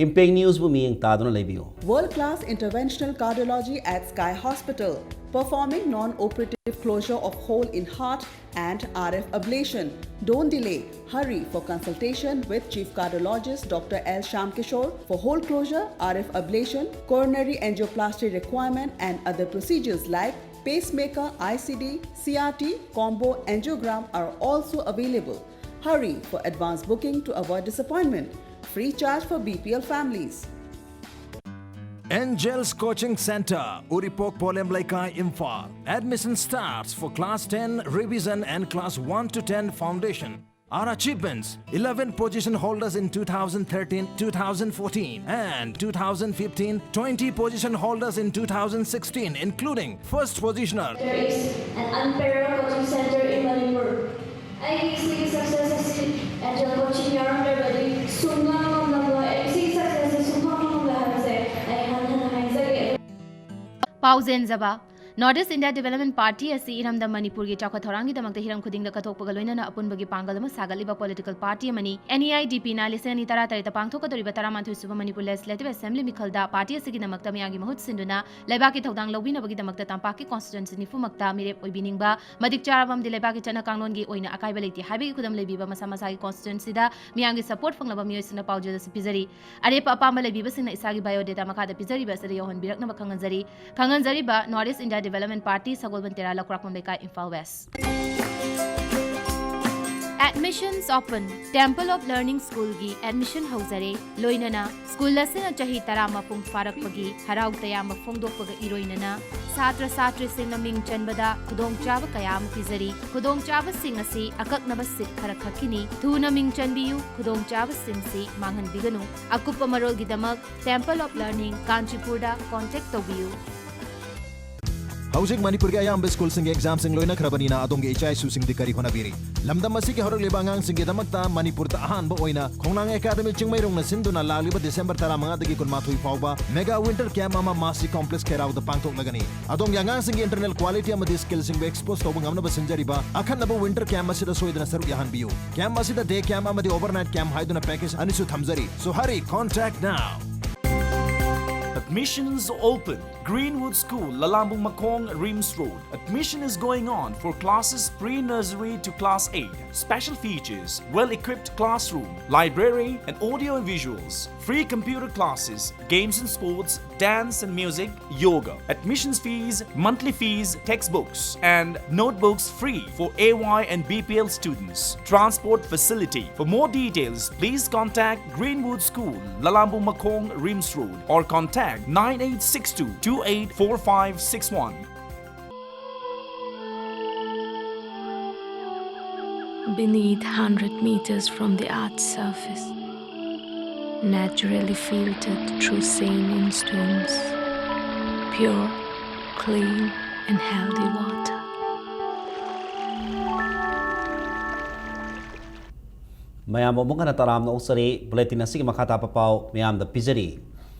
Impact Newsꯕꯨ ꯃꯤꯠꯌꯦꯡ ꯇꯥꯗꯨꯅ ꯂꯩꯕꯤꯌꯨ꯫ World class interventional cardiology at Sky Hospital, performing non-operative closure of hole in heart and R F ablation. Don't delay. Hurry for consultation with Chief Cardiologist Doctor L Shyam Kishore. For hole closure, R F ablation, coronary angioplasty requirement, and other procedures like pacemaker, I C D, C R T, combo angiogram are also available. Hurry for advance booking to avoid disappointment. Free charge for B P L families. Angels Coaching Center, Uripok Polem Leikai, Imphal. Admission starts for class ten revision and class one to ten foundation. Our achievements: eleven position holders in two thousand thirteen, two thousand fourteen, and two thousand fifteen, twenty position holders in two thousand sixteen, including first positioner. There is an unparalleled coaching center in Manipur. ꯑꯩꯒꯤ ꯁꯤꯒꯤ success ꯑꯁꯤ Angel Coaching ꯌꯥꯎꯔꯝꯗ꯭ꯔꯕꯗꯤ ꯁꯨꯡꯉꯝ ꯉꯝꯂꯝꯂꯣꯏ꯫ ꯑꯩ ꯁꯤꯒꯤ success ꯑꯁꯤ ꯁꯨꯡꯐꯪ ꯐꯪꯂꯣꯏ ꯍꯥꯏꯕꯁꯦ ꯑꯩ ꯍꯟꯊꯅ ꯍꯥꯏꯖꯒꯦ꯫ ꯄꯥꯎꯖꯦꯟꯖꯕ North East India Development Party ꯑꯁꯤ ꯏꯔꯝꯗꯝ ꯃꯅꯤꯄꯨꯔꯒꯤ ꯆꯥꯎꯈꯠ ꯊꯧꯔꯥꯡꯒꯤꯗꯃꯛꯇ ꯍꯤꯔꯝ ꯈꯨꯗꯤꯡꯗ ꯀꯠꯊꯣꯛꯄꯒ ꯂꯣꯏꯅꯅ ꯑꯄꯨꯟꯕꯒꯤ ꯄꯥꯡꯒꯜ ꯑꯃ ꯁꯥꯒꯠꯂꯤꯕ political party ꯑꯃꯅꯤ꯫ N E I D P ꯅ ꯂꯤꯁꯤꯡ ꯑꯅꯤ ꯇꯔꯥꯇꯔꯦꯠꯇ ꯄꯥꯡꯊꯣꯛꯀꯗꯧꯔꯤꯕ ꯇꯔꯥꯃꯥꯊꯣꯏ ꯁꯨꯕ ꯃꯅꯤꯄꯨꯔ Legislative Assembly ꯃꯤꯈꯜꯗ party ꯑꯁꯤꯒꯤ ꯗꯃꯛꯇ ꯃꯤꯌꯥꯝꯒꯤ ꯃꯍꯨꯠ ꯁꯤꯟꯗꯨꯅ ꯂꯩꯕꯥꯛꯀꯤ ꯊꯧꯗꯥꯡ ꯂꯧꯕꯤꯅꯕꯒꯤ ꯗꯃꯛꯇ ꯇꯝꯄꯥꯛꯀꯤ constituency ꯅꯤꯐꯨ ꯃꯛꯇ ꯃꯤꯔꯦꯞ ꯑꯣꯏꯕꯤꯅꯤꯡꯕ, ꯃꯇꯤꯛ ꯆꯥꯔꯕ ꯑꯃꯗꯤ ꯂꯩꯕꯥꯛꯀꯤ ꯆꯠꯅ ꯀꯥꯡꯂꯣꯟꯒꯤ ꯑꯣꯏꯅ ꯑꯀꯥꯏꯕ ꯂꯩꯇꯦ ꯍꯥꯏꯕꯒꯤ ꯈꯨꯗꯝ ꯂꯩꯕꯤꯕ ꯃꯁꯥ ꯃꯁꯥꯒꯤ constituency ꯗ ꯃꯤꯌꯥꯝꯒꯤ support ꯐꯪꯂꯕ ꯃꯤꯑꯣꯏꯁꯤꯡꯅ ꯄꯥꯎꯖꯦꯜ ꯑꯁꯤ ꯄꯤꯖꯔꯤ꯫ ꯑꯔꯦꯞꯄ ꯑꯄꯥꯝꯕ ꯂꯩꯕꯤꯕꯁꯤꯡꯅ ꯏꯁꯥꯒꯤ biodata ꯃꯈꯥꯗ ꯄꯤꯖꯔꯤꯕ ꯑꯁꯤꯗ ꯌꯧꯍꯟꯕꯤꯔꯛꯅꯕ ꯈꯪꯍꯟꯖꯔꯤ꯫ ꯈꯪꯍꯟꯖꯔꯤꯕ North East India Development Party, ꯁꯒꯣꯜꯕꯟ ꯇꯦꯔꯥ, ꯂꯧꯀ꯭ꯔꯥꯛꯄꯝ ꯂꯩꯀꯥꯏ, Imphal West꯫ Admissions open꯫ Temple of Learning School ꯒꯤ admission ꯍꯧꯖꯔꯦ꯫ ꯂꯣꯏꯅꯅ school ꯑꯁꯤꯅ ꯆꯍꯤ ꯇꯔꯥ ꯃꯄꯨꯡ ꯐꯥꯔꯛꯄꯒꯤ ꯍꯔꯥꯎ ꯇꯌꯥꯝꯕ ꯐꯣꯡꯗꯣꯛꯄꯒ ꯏꯔꯣꯏꯅꯅ ꯁꯥꯇ꯭ꯔ ꯁꯥꯇ꯭ꯔꯤꯁꯤꯡꯅ ꯃꯤꯡ ꯆꯟꯕꯗ ꯈꯨꯗꯣꯡꯆꯥꯕ ꯀꯌꯥ ꯑꯃ ꯄꯤꯖꯔꯤ꯫ ꯈꯨꯗꯣꯡꯆꯥꯕꯁꯤꯡ ꯑꯁꯤ ꯑꯀꯛꯅꯕ seat ꯈꯔ ꯈꯛꯀꯤꯅꯤ꯫ ꯊꯨꯅ ꯃꯤꯡ ꯆꯟꯕꯤꯌꯨ, ꯈꯨꯗꯣꯡꯆꯥꯕꯁꯤꯡꯁꯤ ꯃꯥꯡꯍꯟꯕꯤꯒꯅꯨ꯫ ꯑꯀꯨꯞꯄ ꯃꯔꯣꯜꯒꯤꯗꯃꯛ Temple of Learning, ꯀꯥꯟꯆꯤꯄꯨꯔꯗ contact ꯇꯧꯕꯤꯌꯨ꯫ ꯍꯧꯖꯤꯛ ꯃꯅꯤꯄꯨꯔꯒꯤ ꯑꯌꯥꯝꯕ school ꯁꯤꯡꯒꯤ exam ꯁꯤꯡ ꯂꯣꯏꯅꯈ꯭ꯔꯕꯅꯤꯅ ꯑꯗꯣꯝꯒꯤ ꯏꯆꯥ ꯏꯁꯨꯁꯤꯡꯗꯤ ꯀꯔꯤ ꯍꯣꯠꯅꯕꯤꯔꯤ? ꯂꯝꯗꯝ ꯑꯁꯤꯒꯤ ꯍꯧꯔꯛꯂꯤꯕ ꯑꯉꯥꯡꯁꯤꯡꯒꯤꯗꯃꯛꯇ ꯃꯅꯤꯄꯨꯔꯗ ꯑꯍꯥꯟꯕ ꯑꯣꯏꯅ ꯈꯣꯡꯅꯥꯡ ꯑꯦꯀꯥꯗꯃꯤ ꯆꯤꯡꯃꯩꯔꯣꯡꯅ ꯁꯤꯟꯗꯨꯅ ꯂꯥꯛꯂꯤꯕ ꯗꯤꯁꯦꯝꯕꯔ ꯇꯔꯥꯃꯉꯥꯗꯒꯤ ꯀꯨꯟꯃꯥꯊꯣꯏ ꯐꯥꯎꯕ mega winter camp ꯑꯃ ꯃꯥꯁꯤ complex ꯈꯦꯔꯥꯎꯗ ꯄꯥꯡꯊꯣꯛꯂꯒꯅꯤ꯫ ꯑꯗꯣꯝꯒꯤ ꯑꯉꯥꯡꯁꯤꯡꯒꯤ internal quality ꯑꯃꯗꯤ skill ꯁꯤꯡꯕꯨ expose ꯇꯧꯕ ꯉꯝꯅꯕ ꯁꯤꯟꯖꯔꯤꯕ ꯑꯈꯟꯅꯕ winter camp ꯑꯁꯤꯗ ꯁꯣꯏꯗꯅ ꯁꯔꯨꯛ ꯌꯥꯍꯟꯕꯤꯌꯨ꯫ Camp ꯑꯁꯤꯗ day camp ꯑꯃꯗꯤ overnight camp ꯍꯥꯏꯗꯨꯅ package ꯑꯅꯤꯁꯨ ꯊꯝꯖꯔꯤ꯫ So hurry, contact now. Admissions open. Greenwood School, Lalambung Makong, Rims Road. Admission is going on for classes pre-nursery to class eight. Special features: well-equipped classroom, library, and audio and visuals. Free computer classes, games and sports, dance and music, yoga. Admissions fees, monthly fees, textbooks, and notebooks free for A Y and B P L students. Transport facility. For more details, please contact Greenwood School, Lalambung Makong, Rims Road, or contact nine eight six two two eight four five six one. Beneath, hundred meters from the earth's surface, naturally filtered through saline stones, pure, clean, and healthy water. ꯃꯌꯥꯝꯕꯨ ꯑꯃꯨꯛ ꯍꯟꯅ ꯇꯔꯥꯝꯅ ꯑꯣꯛꯆꯔꯤ꯫ Bulletin ꯑꯁꯤꯒꯤ ꯃꯈꯥ ꯇꯥꯕ ꯄꯥꯎ ꯃꯌꯥꯝꯗ ꯄꯤꯖꯔꯤ꯫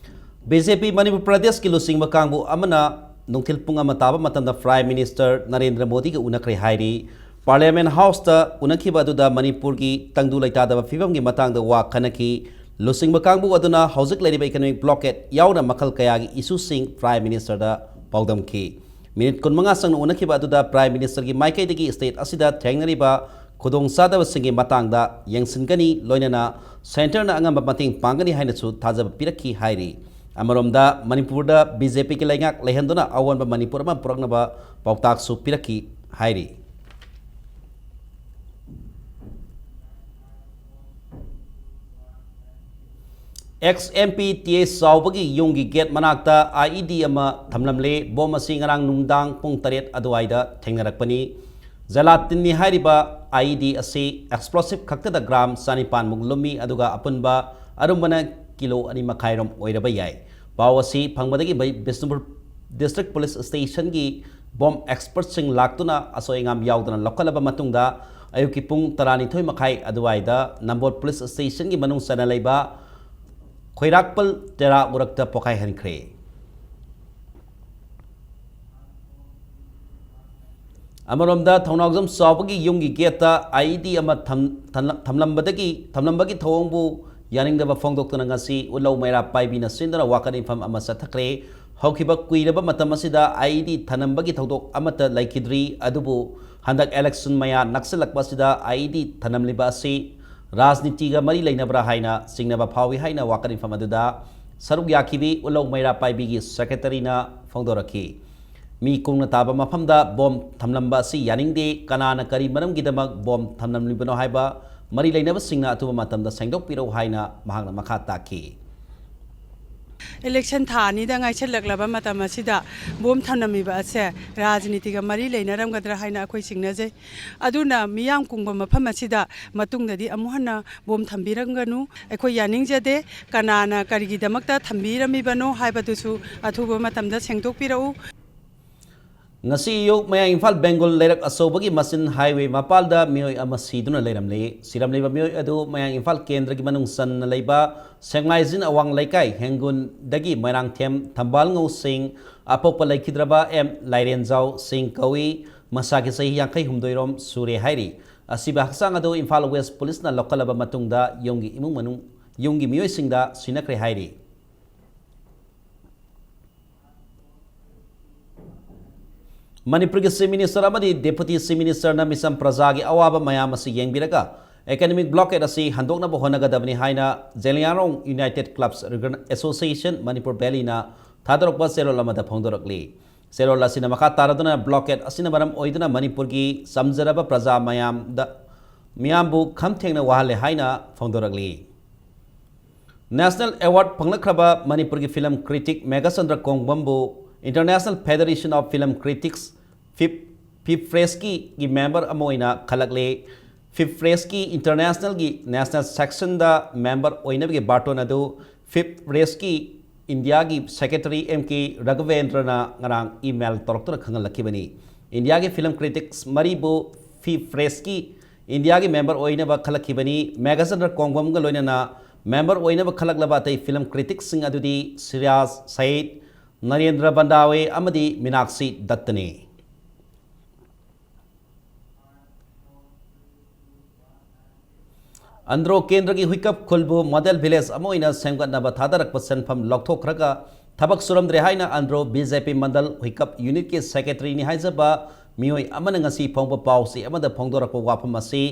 B J ꯄꯤ ꯃꯅꯤꯄꯨꯔ ꯄ꯭ꯔꯗꯦꯁꯀꯤ ꯂꯨꯆꯤꯡꯕ ꯀꯥꯡꯕꯨ ꯑꯃꯅ ꯅꯨꯡꯊꯤꯜ ꯄꯨꯡ ꯑꯃ ꯇꯥꯕ ꯃꯇꯝꯗ Prime Minister ꯅꯔꯦꯟꯗ꯭ꯔ ꯃꯣꯗꯤꯒ ꯎꯅꯈ꯭ꯔꯦ ꯍꯥꯏꯔꯤ꯫ Parliament Houseꯇ ꯎꯅꯈꯤꯕ ꯑꯗꯨꯗ ꯃꯅꯤꯄꯨꯔꯒꯤ ꯇꯪꯗꯨ ꯂꯩꯇꯥꯗꯕ ꯐꯤꯕꯝꯒꯤ ꯃꯇꯥꯡꯗ ꯋꯥ ꯈꯟꯅꯈꯤ꯫ ꯂꯨꯆꯤꯡꯕ ꯀꯥꯡꯕꯨ ꯑꯗꯨꯅ ꯍꯧꯖꯤꯛ ꯂꯩꯔꯤꯕ economic blockade ꯌꯥꯎꯅ ꯃꯈꯜ ꯀꯌꯥꯒꯤ issueꯁꯤꯡ Prime Ministerꯗ ꯄꯥꯎꯗꯝꯈꯤ꯫ Minute ꯀꯨꯟꯃꯉꯥ ꯆꯪꯅ ꯎꯅꯈꯤꯕ ꯑꯗꯨꯗ Prime Ministerꯒꯤ ꯃꯥꯏꯀꯩꯗꯒꯤ state ꯑꯁꯤꯗ ꯊꯦꯡꯅꯔꯤꯕ ꯈꯨꯗꯣꯡꯆꯥꯗꯕꯁꯤꯡꯒꯤ ꯃꯇꯥꯡꯗ ꯌꯦꯡꯁꯤꯟꯒꯅꯤ, ꯂꯣꯏꯅꯅ centreꯅ ꯑꯉꯝꯕ ꯃꯇꯦꯡ ꯄꯥꯡꯒꯅꯤ ꯍꯥꯏꯅꯁꯨ ꯊꯥꯖꯕ ꯄꯤꯔꯛꯈꯤ ꯍꯥꯏꯔꯤ꯫ ꯑꯃꯔꯣꯝꯗ ꯃꯅꯤꯄꯨꯔꯗ BJPꯒꯤ ꯂꯩꯉꯥꯛ ꯂꯩꯍꯟꯗꯨꯅ ꯑꯑꯣꯟꯕ ꯃꯅꯤꯄꯨꯔ ꯑꯃ ꯄꯨꯔꯛꯅꯕ ꯄꯥꯎꯇꯥꯛꯁꯨ ꯄꯤꯔꯛꯈꯤ ꯍꯥꯏꯔꯤ꯫ Ex MP TA ꯆꯥꯎꯕꯒꯤ ꯌꯨꯝꯒꯤ gate ꯃꯅꯥꯛꯇ IED ꯑꯃ ꯊꯝꯂꯝꯂꯦ꯫ Bomb ꯑꯁꯤ ꯉꯔꯥꯡ ꯅꯨꯡꯗꯥꯡ ꯄꯨꯡ ꯇꯔꯦꯠ ꯑꯗꯨꯋꯥꯏꯗ ꯊꯦꯡꯅꯔꯛꯄꯅꯤ꯫ Gelatinꯅꯤ ꯍꯥꯏꯔꯤꯕ IED ꯑꯁꯤ explosive ꯈꯛꯇꯗ gram ꯆꯅꯤꯄꯥꯟꯃꯨꯛ ꯂꯨꯝꯃꯤ, ꯑꯗꯨꯒ ꯑꯄꯨꯟꯕ ꯑꯔꯨꯝꯕꯅ kilo ꯑꯅꯤ ꯃꯈꯥꯏꯔꯣꯝ ꯑꯣꯏꯔꯕ ꯌꯥꯏ꯫ ꯄꯥꯎ ꯑꯁꯤ ꯐꯪꯕꯗꯒꯤ ꯕꯩ-, ꯕꯤꯁꯅꯨꯄꯨꯔ District Police Stationꯒꯤ bomb expertꯁꯤꯡ ꯂꯥꯛꯇꯨꯅ ꯑꯁꯣꯏ ꯑꯉꯥꯝ ꯌꯥꯎꯗꯅ ꯂꯧꯈꯠꯂꯕ ꯃꯇꯨꯡꯗ, ꯑꯌꯨꯛꯀꯤ ꯄꯨꯡ ꯇꯔꯥꯅꯤꯊꯣꯏ ꯃꯈꯥꯏ ꯑꯗꯨꯋꯥꯏꯗ ꯅꯝꯕꯣꯜ Police Stationꯒꯤ ꯃꯅꯨꯡ ꯆꯟꯅ ꯂꯩꯕ ꯈꯣꯏꯔꯥꯛꯄꯜ ꯇꯦꯔꯥ ꯎꯔꯛꯇ ꯄꯣꯈꯥꯏꯍꯟꯈ꯭ꯔꯦ꯫ ꯑꯃꯔꯣꯝꯗ, ꯊꯧꯅꯥꯎꯖꯝ ꯆꯥꯎꯕꯒꯤ ꯌꯨꯝꯒꯤ gateꯇ IED ꯑꯃ ꯊꯝ-, ꯊꯝꯂ-, ꯊꯝꯂꯝꯕꯗꯒꯤ, ꯊꯝꯂꯝꯕꯒꯤ ꯊꯧꯑꯣꯡꯕꯨ ꯌꯥꯅꯤꯡꯗꯕ ꯐꯣꯡꯗꯣꯛꯇꯨꯅ ꯉꯁꯤ ꯎꯠꯂꯧ ꯃꯩꯔꯥ ꯄꯥꯏꯕꯤꯅ ꯁꯤꯟꯗꯨꯅ ꯋꯥꯀꯠ ꯃꯤꯐꯝ ꯑꯃ ꯆꯠꯊꯈ꯭ꯔꯦ꯫ ꯍꯧꯈꯤꯕ ꯀꯨꯏꯔꯕ ꯃꯇꯝ ꯑꯁꯤꯗ IED ꯊꯅꯝꯕꯒꯤ ꯊꯧꯗꯣꯛ ꯑꯃꯠꯇ ꯂꯩꯈꯤꯗ꯭ꯔꯤ, ꯑꯗꯨꯕꯨ ꯍꯟꯗꯛ election ꯃꯌꯥ ꯅꯛꯁꯤꯜꯂꯛꯄ ꯑꯁꯤꯗ IED ꯊꯅꯝꯂꯤꯕ ꯑꯁꯤ ꯔꯥꯖꯅꯤꯇꯤꯒ ꯃꯔꯤ ꯂꯩꯅꯕ꯭ꯔꯥ ꯍꯥꯏꯅ ꯆꯤꯡꯅꯕ ꯐꯥꯎꯏ ꯍꯥꯏꯅ ꯋꯥꯀꯠ ꯃꯤꯐꯝ ꯑꯗꯨꯗ ꯁꯔꯨꯛ ꯌꯥꯈꯤꯕꯤ ꯎꯠꯂꯧ ꯃꯩꯔꯥ ꯄꯥꯏꯕꯤꯒꯤ secretaryꯅ ꯐꯣꯡꯗꯣꯔꯛꯈꯤ꯫ ꯃꯤ ꯀꯨꯡꯅ ꯇꯥꯕ ꯃꯐꯝꯗ bomb ꯊꯝꯂꯝꯕ ꯑꯁꯤ ꯌꯥꯅꯤꯡꯗꯦ, ꯀꯅꯥꯅ ꯀꯔꯤ ꯃꯔꯝꯒꯤꯗꯃꯛ bomb ꯊꯝꯂꯝꯂꯤꯕꯅꯣ ꯍꯥꯏꯕ ꯃꯔꯤ ꯂꯩꯅꯕꯁꯤꯡꯅ ꯑꯊꯨꯕ ꯃꯇꯝꯗ ꯁꯦꯡꯗꯣꯛꯄꯤꯔꯛꯎ ꯍꯥꯏꯅ ꯃꯍꯥꯛꯅ ꯃꯈꯥ ꯇꯥꯈꯤ꯫ Election ꯊꯥ ꯑꯅꯤꯗ ꯉꯥꯏꯁꯤꯜꯂꯛꯂꯕ ꯃꯇꯝ ꯑꯁꯤꯗ bomb ꯊꯝꯂꯝꯃꯤꯕ ꯑꯁꯦ ꯔꯥꯖꯅꯤꯇꯤꯒ ꯃꯔꯤ ꯂꯩꯅꯔꯝꯒꯗ꯭ꯔꯥ ꯍꯥꯏꯅ ꯑꯩꯈꯣꯏ ꯆꯤꯡꯅꯖꯩ꯫ ꯑꯗꯨꯅ ꯃꯤꯌꯥꯝ ꯀꯨꯡꯕ ꯃꯐꯝ ꯑꯁꯤꯗ ꯃꯇꯨꯡꯗꯗꯤ ꯑꯃꯨꯛ ꯍꯟꯅ bomb ꯊꯝꯕꯤꯔꯝꯒꯅꯨ꯫ ꯑꯩꯈꯣꯏ ꯌꯥꯅꯤꯡꯖꯗꯦ꯫ ꯀꯅꯥꯅ ꯀꯔꯤꯒꯤꯗꯃꯛꯇ ꯊꯝꯕꯤꯔꯝꯃꯤꯕꯅꯣ ꯍꯥꯏꯕꯗꯨꯁꯨ ꯑꯊꯨꯕ ꯃꯇꯝꯗ ꯁꯦꯡꯗꯣꯛꯄꯤꯔꯛꯎ꯫ ꯉꯁꯤ ꯑꯌꯨꯛ ꯃꯌꯥꯡ ꯏꯝꯐꯥꯜ ꯕꯦꯡꯒꯨꯜ ꯂꯩꯔꯛ ꯑꯆꯧꯕꯒꯤ ꯃꯆꯤꯟ highway ꯃꯄꯥꯜꯗ ꯃꯤꯑꯣꯏ ꯑꯃ ꯁꯤꯗꯨꯅ ꯂꯩꯔꯝꯂꯦ꯫ ꯁꯤꯔꯝꯂꯤꯕ ꯃꯤꯑꯣꯏ ꯑꯗꯨ ꯃꯌꯥꯡ ꯏꯝꯐꯥꯜ ꯀꯦꯟꯗ꯭ꯔꯒꯤ ꯃꯅꯨꯡ ꯆꯟꯅ ꯂꯩꯕ ꯁꯦꯡꯃꯥꯏꯖꯤꯟ ꯑꯋꯥꯡ ꯂꯩꯀꯥꯏ ꯍꯦꯡꯒꯨꯟꯗꯒꯤ ꯃꯣꯏꯔꯥꯡꯊꯦꯝ ꯊꯝꯕꯥꯜꯉꯧ ꯁꯤꯡ, ꯑꯄꯣꯛꯄ ꯂꯩꯈꯤꯗ꯭ꯔꯕ ꯑꯦꯝ ꯂꯥꯏꯔꯦꯟꯖꯥꯎ ꯁꯤꯡ ꯀꯧꯏ꯫ ꯃꯁꯥꯒꯤ ꯆꯍꯤ ꯌꯥꯡꯈꯩ ꯍꯨꯝꯗꯣꯏꯔꯣꯝ ꯁꯨꯔꯦ ꯍꯥꯏꯔꯤ꯫ ꯑꯁꯤꯕ ꯍꯛꯆꯥꯡ ꯑꯗꯨ ꯏꯝꯐꯥꯜ ꯋꯦꯁ ꯄꯨꯂꯤꯁꯅ ꯂꯧꯈꯠꯂꯕ ꯃꯇꯨꯡꯗ ꯌꯨꯝꯒꯤ ꯏꯃꯨꯡ ꯃꯅꯨꯡ, ꯌꯨꯝꯒꯤ ꯃꯤꯑꯣꯏꯁꯤꯡꯗ ꯁꯤꯟꯅꯈ꯭ꯔꯦ ꯍꯥꯏꯔꯤ꯫ ꯃꯅꯤꯄꯨꯔꯒꯤ Chief Minister ꯑꯃꯗꯤ Deputy Chief Ministerꯅ ꯃꯤꯆꯝ ꯄ꯭ꯔꯖꯥꯒꯤ ꯑꯋꯥꯕ ꯃꯌꯥꯝ ꯑꯁꯤ ꯌꯦꯡꯕꯤꯔꯒ economic blockade ꯑꯁꯤ ꯍꯟꯗꯣꯛꯅꯕ ꯍꯣꯠꯅꯒꯗꯕꯅꯤ ꯍꯥꯏꯅ Zeliangrong United Clubs Association Manipur Valleyꯅ ꯊꯥꯗꯣꯔꯛꯄ ꯆꯦꯔꯣꯜ ꯑꯃꯗ ꯐꯣꯡꯗꯣꯔꯛꯂꯤ꯫ ꯆꯦꯔꯣꯜ ꯑꯁꯤꯅ ꯃꯈꯥ ꯇꯥꯔꯗꯨꯅ blockade ꯑꯁꯤꯅ ꯃꯔꯝ ꯑꯣꯏꯗꯨꯅ ꯃꯅꯤꯄꯨꯔꯒꯤ ꯆꯝꯖꯔꯕ ꯄ꯭ꯔꯖꯥ ꯃꯌꯥꯝꯗ, ꯃꯤꯌꯥꯝꯕꯨ ꯈꯝ ꯊꯦꯡꯅ ꯋꯥꯍꯜꯂꯦ ꯍꯥꯏꯅ ꯐꯣꯡꯗꯣꯔꯛꯂꯤ꯫ National Award ꯐꯪꯂꯛꯈ꯭ꯔꯕ ꯃꯅꯤꯄꯨꯔꯒꯤ film critic Meghachandra ꯀꯣꯡꯕꯝꯕꯨ International Federation of Film Critics, FIFFRESCI ꯒꯤ member ꯑꯃ ꯑꯣꯏꯅ ꯈꯜꯂꯛꯂꯦ꯫ FIFFRESCI Internationalꯒꯤ national sectionꯗ member ꯑꯣꯏꯅꯕꯒꯤ ꯕꯥꯔꯇꯣꯟ ꯑꯗꯨ FIFFRESCI Indiaꯒꯤ secretary M K ꯔꯘꯨꯕꯦꯟꯗ꯭ꯔꯅ ꯉꯔꯥꯡ email ꯇꯧꯔꯛꯇꯨꯅ ꯈꯪꯍꯜꯂꯛꯈꯤꯕꯅꯤ꯫ Indiaꯒꯤ film critics ꯃꯔꯤꯕꯨ FIFFRESCI Indiaꯒꯤ member ꯑꯣꯏꯅꯕ ꯈꯜꯂꯛꯈꯤꯕꯅꯤ꯫ ꯃꯦꯘꯆꯟꯗ꯭ꯔ ꯀꯣꯡꯕꯝꯒ ꯂꯣꯏꯅꯅ member ꯑꯣꯏꯅꯕ ꯈꯜꯂꯛꯂꯕ ꯑꯇꯩ film criticsꯁꯤꯡ ꯑꯗꯨꯗꯤ ꯁꯤꯔꯥꯖ ꯁꯌꯤꯗ, ꯅꯔꯦꯟꯗ꯭ꯔ ꯕꯟꯗꯥꯋꯦ ꯑꯃꯗꯤ ꯃꯤꯅꯥꯛꯁꯤ ꯗꯠꯇꯅꯤ꯫ ꯑꯟꯗ꯭ꯔꯣ ꯀꯦꯟꯗ꯭ꯔꯒꯤ ꯍꯨꯏꯀꯞ ꯈꯨꯜꯕꯨ model village ꯑꯃ ꯑꯣꯏꯅ ꯁꯦꯝꯒꯠꯅꯕ ꯊꯥꯗꯔꯛꯄ ꯁꯦꯟꯐꯝ ꯂꯧꯊꯣꯛꯈ꯭ꯔꯒ ꯊꯕꯛ ꯁꯨꯔꯝꯗ꯭ꯔꯦ ꯍꯥꯏꯅ ꯑꯟꯗ꯭ꯔꯣ BJP ꯃꯟꯗꯜ ꯍꯨꯏꯀꯞ unitꯀꯤ secretaryꯅꯤ ꯍꯥꯏꯖꯕ ꯃꯤꯑꯣꯏ ꯑꯃꯅ ꯉꯁꯤ ꯐꯣꯡꯕ ꯄꯥꯎꯆꯦ ꯑꯃꯗ ꯐꯣꯡꯗꯣꯔꯛꯄ ꯋꯥꯐꯝ ꯑꯁꯤ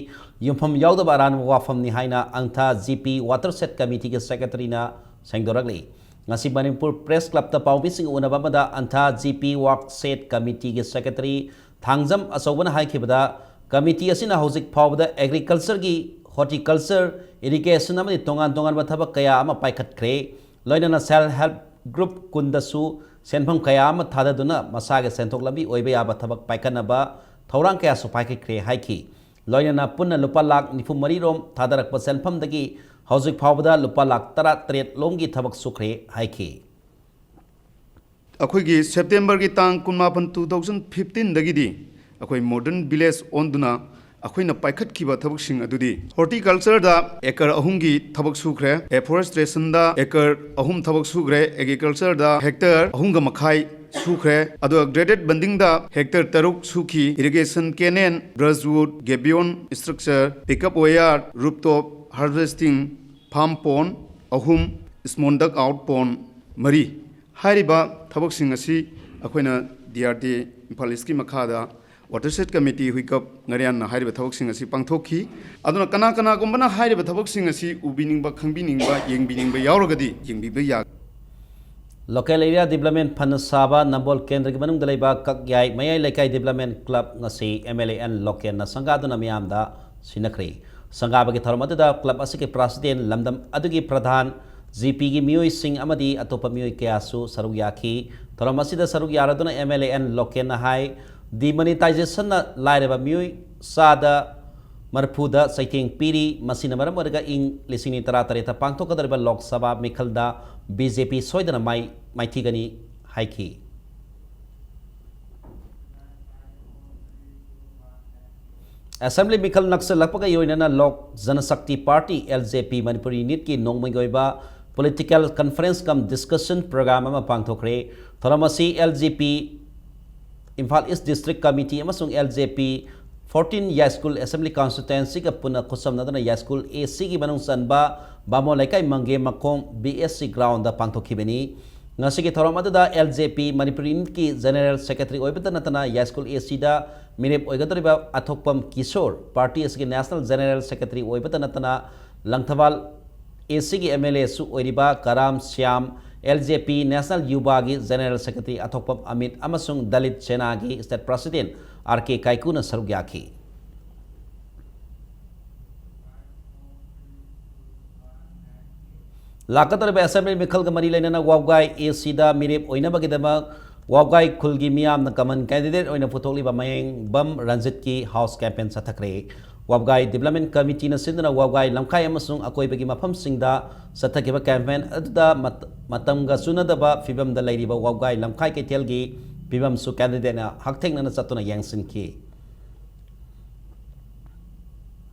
ꯌꯨꯝꯐꯝ ꯌꯥꯎꯗꯕ ꯑꯔꯥꯟꯕ ꯋꯥꯐꯝꯅꯤ ꯍꯥꯏꯅ ꯑꯪꯊꯥ GP Watershed Committeeꯒꯤ secretaryꯅ ꯁꯦꯡꯗꯣꯔꯛꯂꯤ꯫ ꯉꯁꯤ ꯃꯅꯤꯄꯨꯔ Press Clubꯇ ꯄꯥꯎꯃꯤꯁꯤꯡꯒ ꯎꯅꯕ ꯑꯃꯗ ꯑꯪꯊꯥ GP Watershed Committeeꯒꯤ secretary Thangjam ꯑꯆꯧꯕꯅ ꯍꯥꯏꯈꯤꯕꯗ, committee ꯑꯁꯤꯅ ꯍꯧꯖꯤꯛ ꯐꯥꯎꯕꯗ agricultureꯒꯤ, horticulture, irrigation ꯑꯃꯗꯤ ꯇꯣꯉꯥꯟ ꯇꯣꯉꯥꯟꯕ ꯊꯕꯛ ꯀꯌꯥ ꯑꯃ ꯄꯥꯏꯈꯠꯈ꯭ꯔꯦ꯫ ꯂꯣꯏꯅꯅ self help group ꯀꯨꯟꯗꯁꯨ ꯁꯦꯟꯐꯝ ꯀꯌꯥ ꯑꯃ ꯊꯥꯗꯗꯨꯅ ꯃꯁꯥꯒꯤ ꯁꯦꯟꯊꯣꯛ ꯂꯝꯕꯤ ꯑꯣꯏꯕ ꯌꯥꯕ ꯊꯕꯛ ꯄꯥꯏꯈꯠꯅꯕ ꯊꯧꯔꯥꯡ ꯀꯌꯥꯁꯨ ꯄꯥꯏꯈꯠꯈ꯭ꯔꯦ ꯍꯥꯏꯈꯤ꯫ ꯂꯣꯏꯅꯅ ꯄꯨꯟꯅ ꯂꯨꯄꯥ ꯂꯥꯈ ꯅꯤꯐꯨ ꯃꯔꯤ ꯔꯣꯝ ꯊꯥꯗꯔꯛꯄ ꯁꯦꯟꯐꯝꯗꯒꯤ ꯍꯧꯖꯤꯛ ꯐꯥꯎꯕꯗ ꯂꯨꯄꯥ ꯂꯥꯈ ꯇꯔꯥ ꯇꯔꯦꯠ ꯂꯣꯝꯒꯤ ꯊꯕꯛ ꯁꯨꯈ꯭ꯔꯦ ꯍꯥꯏꯈꯤ꯫ ꯑꯩꯈꯣꯏꯒꯤ ꯁꯦꯞꯇꯦꯝꯕꯔꯒꯤ ꯇꯥꯡ ꯀꯨꯟꯃꯥꯄꯟ, two thousand fifteen ꯗꯒꯤꯗꯤ ꯑꯩꯈꯣꯏ modern village ꯑꯣꯟꯗꯨꯅ ꯑꯩꯈꯣꯏꯅ ꯄꯥꯏꯈꯠꯈꯤꯕ ꯊꯕꯛꯁꯤꯡ ꯑꯗꯨꯗꯤ, horticulture ꯗ acre ꯑꯍꯨꯝꯒꯤ ꯊꯕꯛ ꯁꯨꯈ꯭ꯔꯦ, afforestation ꯗ acre ꯑꯍꯨꯝ ꯊꯕꯛ ꯁꯨꯈ꯭ꯔꯦ, agriculture ꯗ hectare ꯑꯍꯨꯝꯒ ꯃꯈꯥꯏ ꯁꯨꯈ꯭ꯔꯦ, ꯑꯗꯨꯒ graded banding ꯗ hectare ꯇꯔꯨꯛ ꯁꯨꯈꯤ, irrigation canal, brushwood, gabion structure, pickup wire, rooftop harvesting, farm pond ꯑꯍꯨꯝ, small dugout pond ꯃꯔꯤ꯫ ꯍꯥꯏꯔꯤꯕ ꯊꯕꯛꯁꯤꯡ ꯑꯁꯤ ꯑꯩꯈꯣꯏꯅ D R D A Imphal ꯏꯁꯀꯤ ꯃꯈꯥꯗ watershed committee ꯍꯨꯏꯀꯞ ꯉꯥꯔꯤꯌꯥꯟꯅ ꯍꯥꯏꯔꯤꯕ ꯊꯕꯛꯁꯤꯡ ꯑꯁꯤ ꯄꯥꯡꯊꯣꯛꯈꯤ꯫ ꯑꯗꯨꯅ ꯀꯅꯥ ꯀꯅꯥꯒꯨꯝꯕꯅ ꯍꯥꯏꯔꯤꯕ ꯊꯕꯛꯁꯤꯡ ꯑꯁꯤ ꯎꯕꯤꯅꯤꯡꯕ, ꯈꯪꯕꯤꯅꯤꯡꯕ, ꯌꯦꯡꯕꯤꯅꯤꯡꯕ ꯌꯥꯎꯔꯒꯗꯤ ꯌꯦꯡꯕꯤꯕ ꯌꯥꯒꯅꯤ꯫ Local Area Development ꯐꯅ ꯁꯥꯕ ꯅꯝꯕꯣꯜ ꯀꯦꯟꯗ꯭ꯔꯒꯤ ꯃꯅꯨꯡꯗ ꯂꯩꯕ ꯀꯛꯌꯥꯏ ꯃꯌꯥꯏ ꯂꯩꯀꯥꯏ Development Club ꯉꯁꯤ M L A N ꯂꯣꯀꯦꯟꯅ ꯁꯪꯒꯥꯗꯨꯅ ꯃꯤꯌꯥꯝꯗ ꯁꯤꯟꯅꯈ꯭ꯔꯦ꯫ ꯁꯪꯒꯥꯕꯒꯤ ꯊꯧꯔꯝ ꯑꯗꯨꯗ club ꯑꯁꯤꯒꯤ president, ꯂꯝꯗꯝ ꯑꯗꯨꯒꯤ ꯄ꯭ꯔꯙꯥꯟ, G P ꯒꯤ ꯃꯤꯑꯣꯏꯁꯤꯡ ꯑꯃꯗꯤ ꯑꯇꯣꯞꯄ ꯃꯤꯑꯣꯏ ꯀꯌꯥꯁꯨ ꯁꯔꯨꯛ ꯌꯥꯈꯤ꯫ ꯊꯧꯔꯝ ꯑꯁꯤꯗ ꯁꯔꯨꯛ ꯌꯥꯔꯗꯨꯅ M L A N ꯂꯣꯀꯦꯟꯅ high, demonetization ꯅ ꯂꯥꯏꯔꯕ ꯃꯤꯑꯣꯏ ꯆꯥꯗ ꯃꯔꯐꯨꯗ ꯆꯩꯊꯦꯡ ꯄꯤꯔꯤ꯫ ꯃꯁꯤꯅ ꯃꯔꯝ ꯑꯣꯏꯔꯒ ꯏꯪ ꯂꯤꯁꯤꯡ ꯑꯅꯤ ꯇꯔꯥꯇꯔꯦꯠꯇ ꯄꯥꯡꯊꯣꯛꯀꯗꯧꯔꯤꯕ Lok Sabha ꯃꯤꯈꯜꯗ B J P ꯁꯣꯏꯗꯅ ꯃꯥꯏ ꯃꯥꯏꯊꯤꯒꯅꯤ ꯍꯥꯏꯈꯤ꯫ Assembly ꯃꯤꯈꯜ ꯅꯛꯁꯜꯂꯛꯄꯒ ꯂꯣꯏꯅꯅ Lok Janshakti party, L J P, Manipur unit ꯀꯤ ꯅꯣꯡꯃꯒꯤ ꯑꯣꯏꯕ political conference cum discussion program ꯑꯃ ꯄꯥꯡꯊꯣꯛꯈ꯭ꯔꯦ꯫ ꯊꯧꯔꯝ ꯑꯁꯤ L J P Imphal East District Committee ꯑꯃꯁꯨꯡ L J P fourteen ꯌꯥꯏꯁ꯭ꯀꯨꯜ Assembly Constituency ꯒ ꯄꯨꯟꯅ ꯈꯨꯠꯁꯝꯅꯗꯨꯅ ꯌꯥꯏꯁ꯭ꯀꯨꯜ A C ꯒꯤ ꯃꯅꯨꯡ ꯆꯟꯕ ꯕꯥꯃꯣꯟ ꯂꯩꯀꯥꯏ ꯃꯪꯒꯦ ꯃꯈꯣꯡ B S C ground ꯗ ꯄꯥꯡꯊꯣꯛꯈꯤꯕꯅꯤ꯫ ꯉꯁꯤꯒꯤ ꯊꯧꯔꯝ ꯑꯗꯨꯗ L J P Manipur unit ꯀꯤ General Secretary ꯑꯣꯏꯕꯇ ꯅꯠꯇꯅ ꯌꯥꯏꯁ꯭ꯀꯨꯜ A C ꯗ ꯃꯤꯔꯦꯞ ꯑꯣꯏꯒꯗꯧꯔꯤꯕ ꯑꯊꯣꯛꯄꯝ ꯀꯤꯁꯣꯔ, ꯄꯥꯔꯇꯤ ꯑꯁꯤꯒꯤ National General Secretary ꯑꯣꯏꯕꯇ ꯅꯠꯇꯅ ꯂꯪꯊꯕꯥꯜ A C ꯒꯤ M L A ꯁꯨ ꯑꯣꯏꯔꯤꯕ ꯀꯔꯥꯝ Shyam, L J P National Yuva ꯒꯤ General Secretary ꯑꯊꯣꯛꯄꯝ ꯑꯃꯤꯠ ꯑꯃꯁꯨꯡ Dalit Sena ꯒꯤ State President R K ꯀꯥꯏꯀꯨꯅ ꯁꯔꯨꯛ ꯌꯥꯈꯤ꯫ ꯂꯥꯛꯀꯗꯧꯔꯤꯕ Assembly ꯃꯤꯈꯜꯒ ꯃꯔꯤ ꯂꯩꯅꯅ ꯋꯥꯕꯒꯥꯏ A C ꯗ ꯃꯤꯔꯦꯞ ꯑꯣꯏꯅꯕꯒꯤꯗꯃꯛ ꯋꯥꯕꯒꯥꯏ ꯈꯨꯜꯒꯤ ꯃꯤꯌꯥꯝꯅ common candidate ꯑꯣꯏꯅ ꯄꯨꯊꯣꯛꯂꯤꯕ ꯃꯌꯦꯡꯕꯝ ꯔꯟꯖꯤꯠꯀꯤ house campaign ꯆꯠꯊꯈ꯭ꯔꯦ꯫ ꯋꯥꯕꯒꯥꯏ ꯗꯤꯕꯦꯂꯞꯃꯦꯟ ꯀꯃꯤꯇꯤꯅ ꯁꯤꯟꯗꯨꯅ ꯋꯥꯕꯒꯥꯏ ꯂꯝꯈꯥꯏ ꯑꯃꯁꯨꯡ ꯑꯀꯣꯏꯕꯒꯤ ꯃꯐꯝꯁꯤꯡꯗ ꯆꯠꯊꯈꯤꯕ ꯀꯦꯝꯄꯦꯟ ꯑꯗꯨꯗ ꯃꯇꯝꯒ ꯆꯨꯅꯗꯕ ꯐꯤꯕꯝꯗ ꯂꯩꯔꯤꯕ ꯋꯥꯕꯒꯥꯏ ꯂꯝꯈꯥꯏ ꯀꯩꯊꯦꯜꯒꯤ ꯐꯤꯕꯝꯁꯨ ꯀꯦꯟꯗꯤꯗꯦꯠꯅ ꯍꯛꯊꯦꯡꯅꯅ ꯆꯠꯇꯨꯅ ꯌꯦꯡꯁꯤꯟꯈꯤ꯫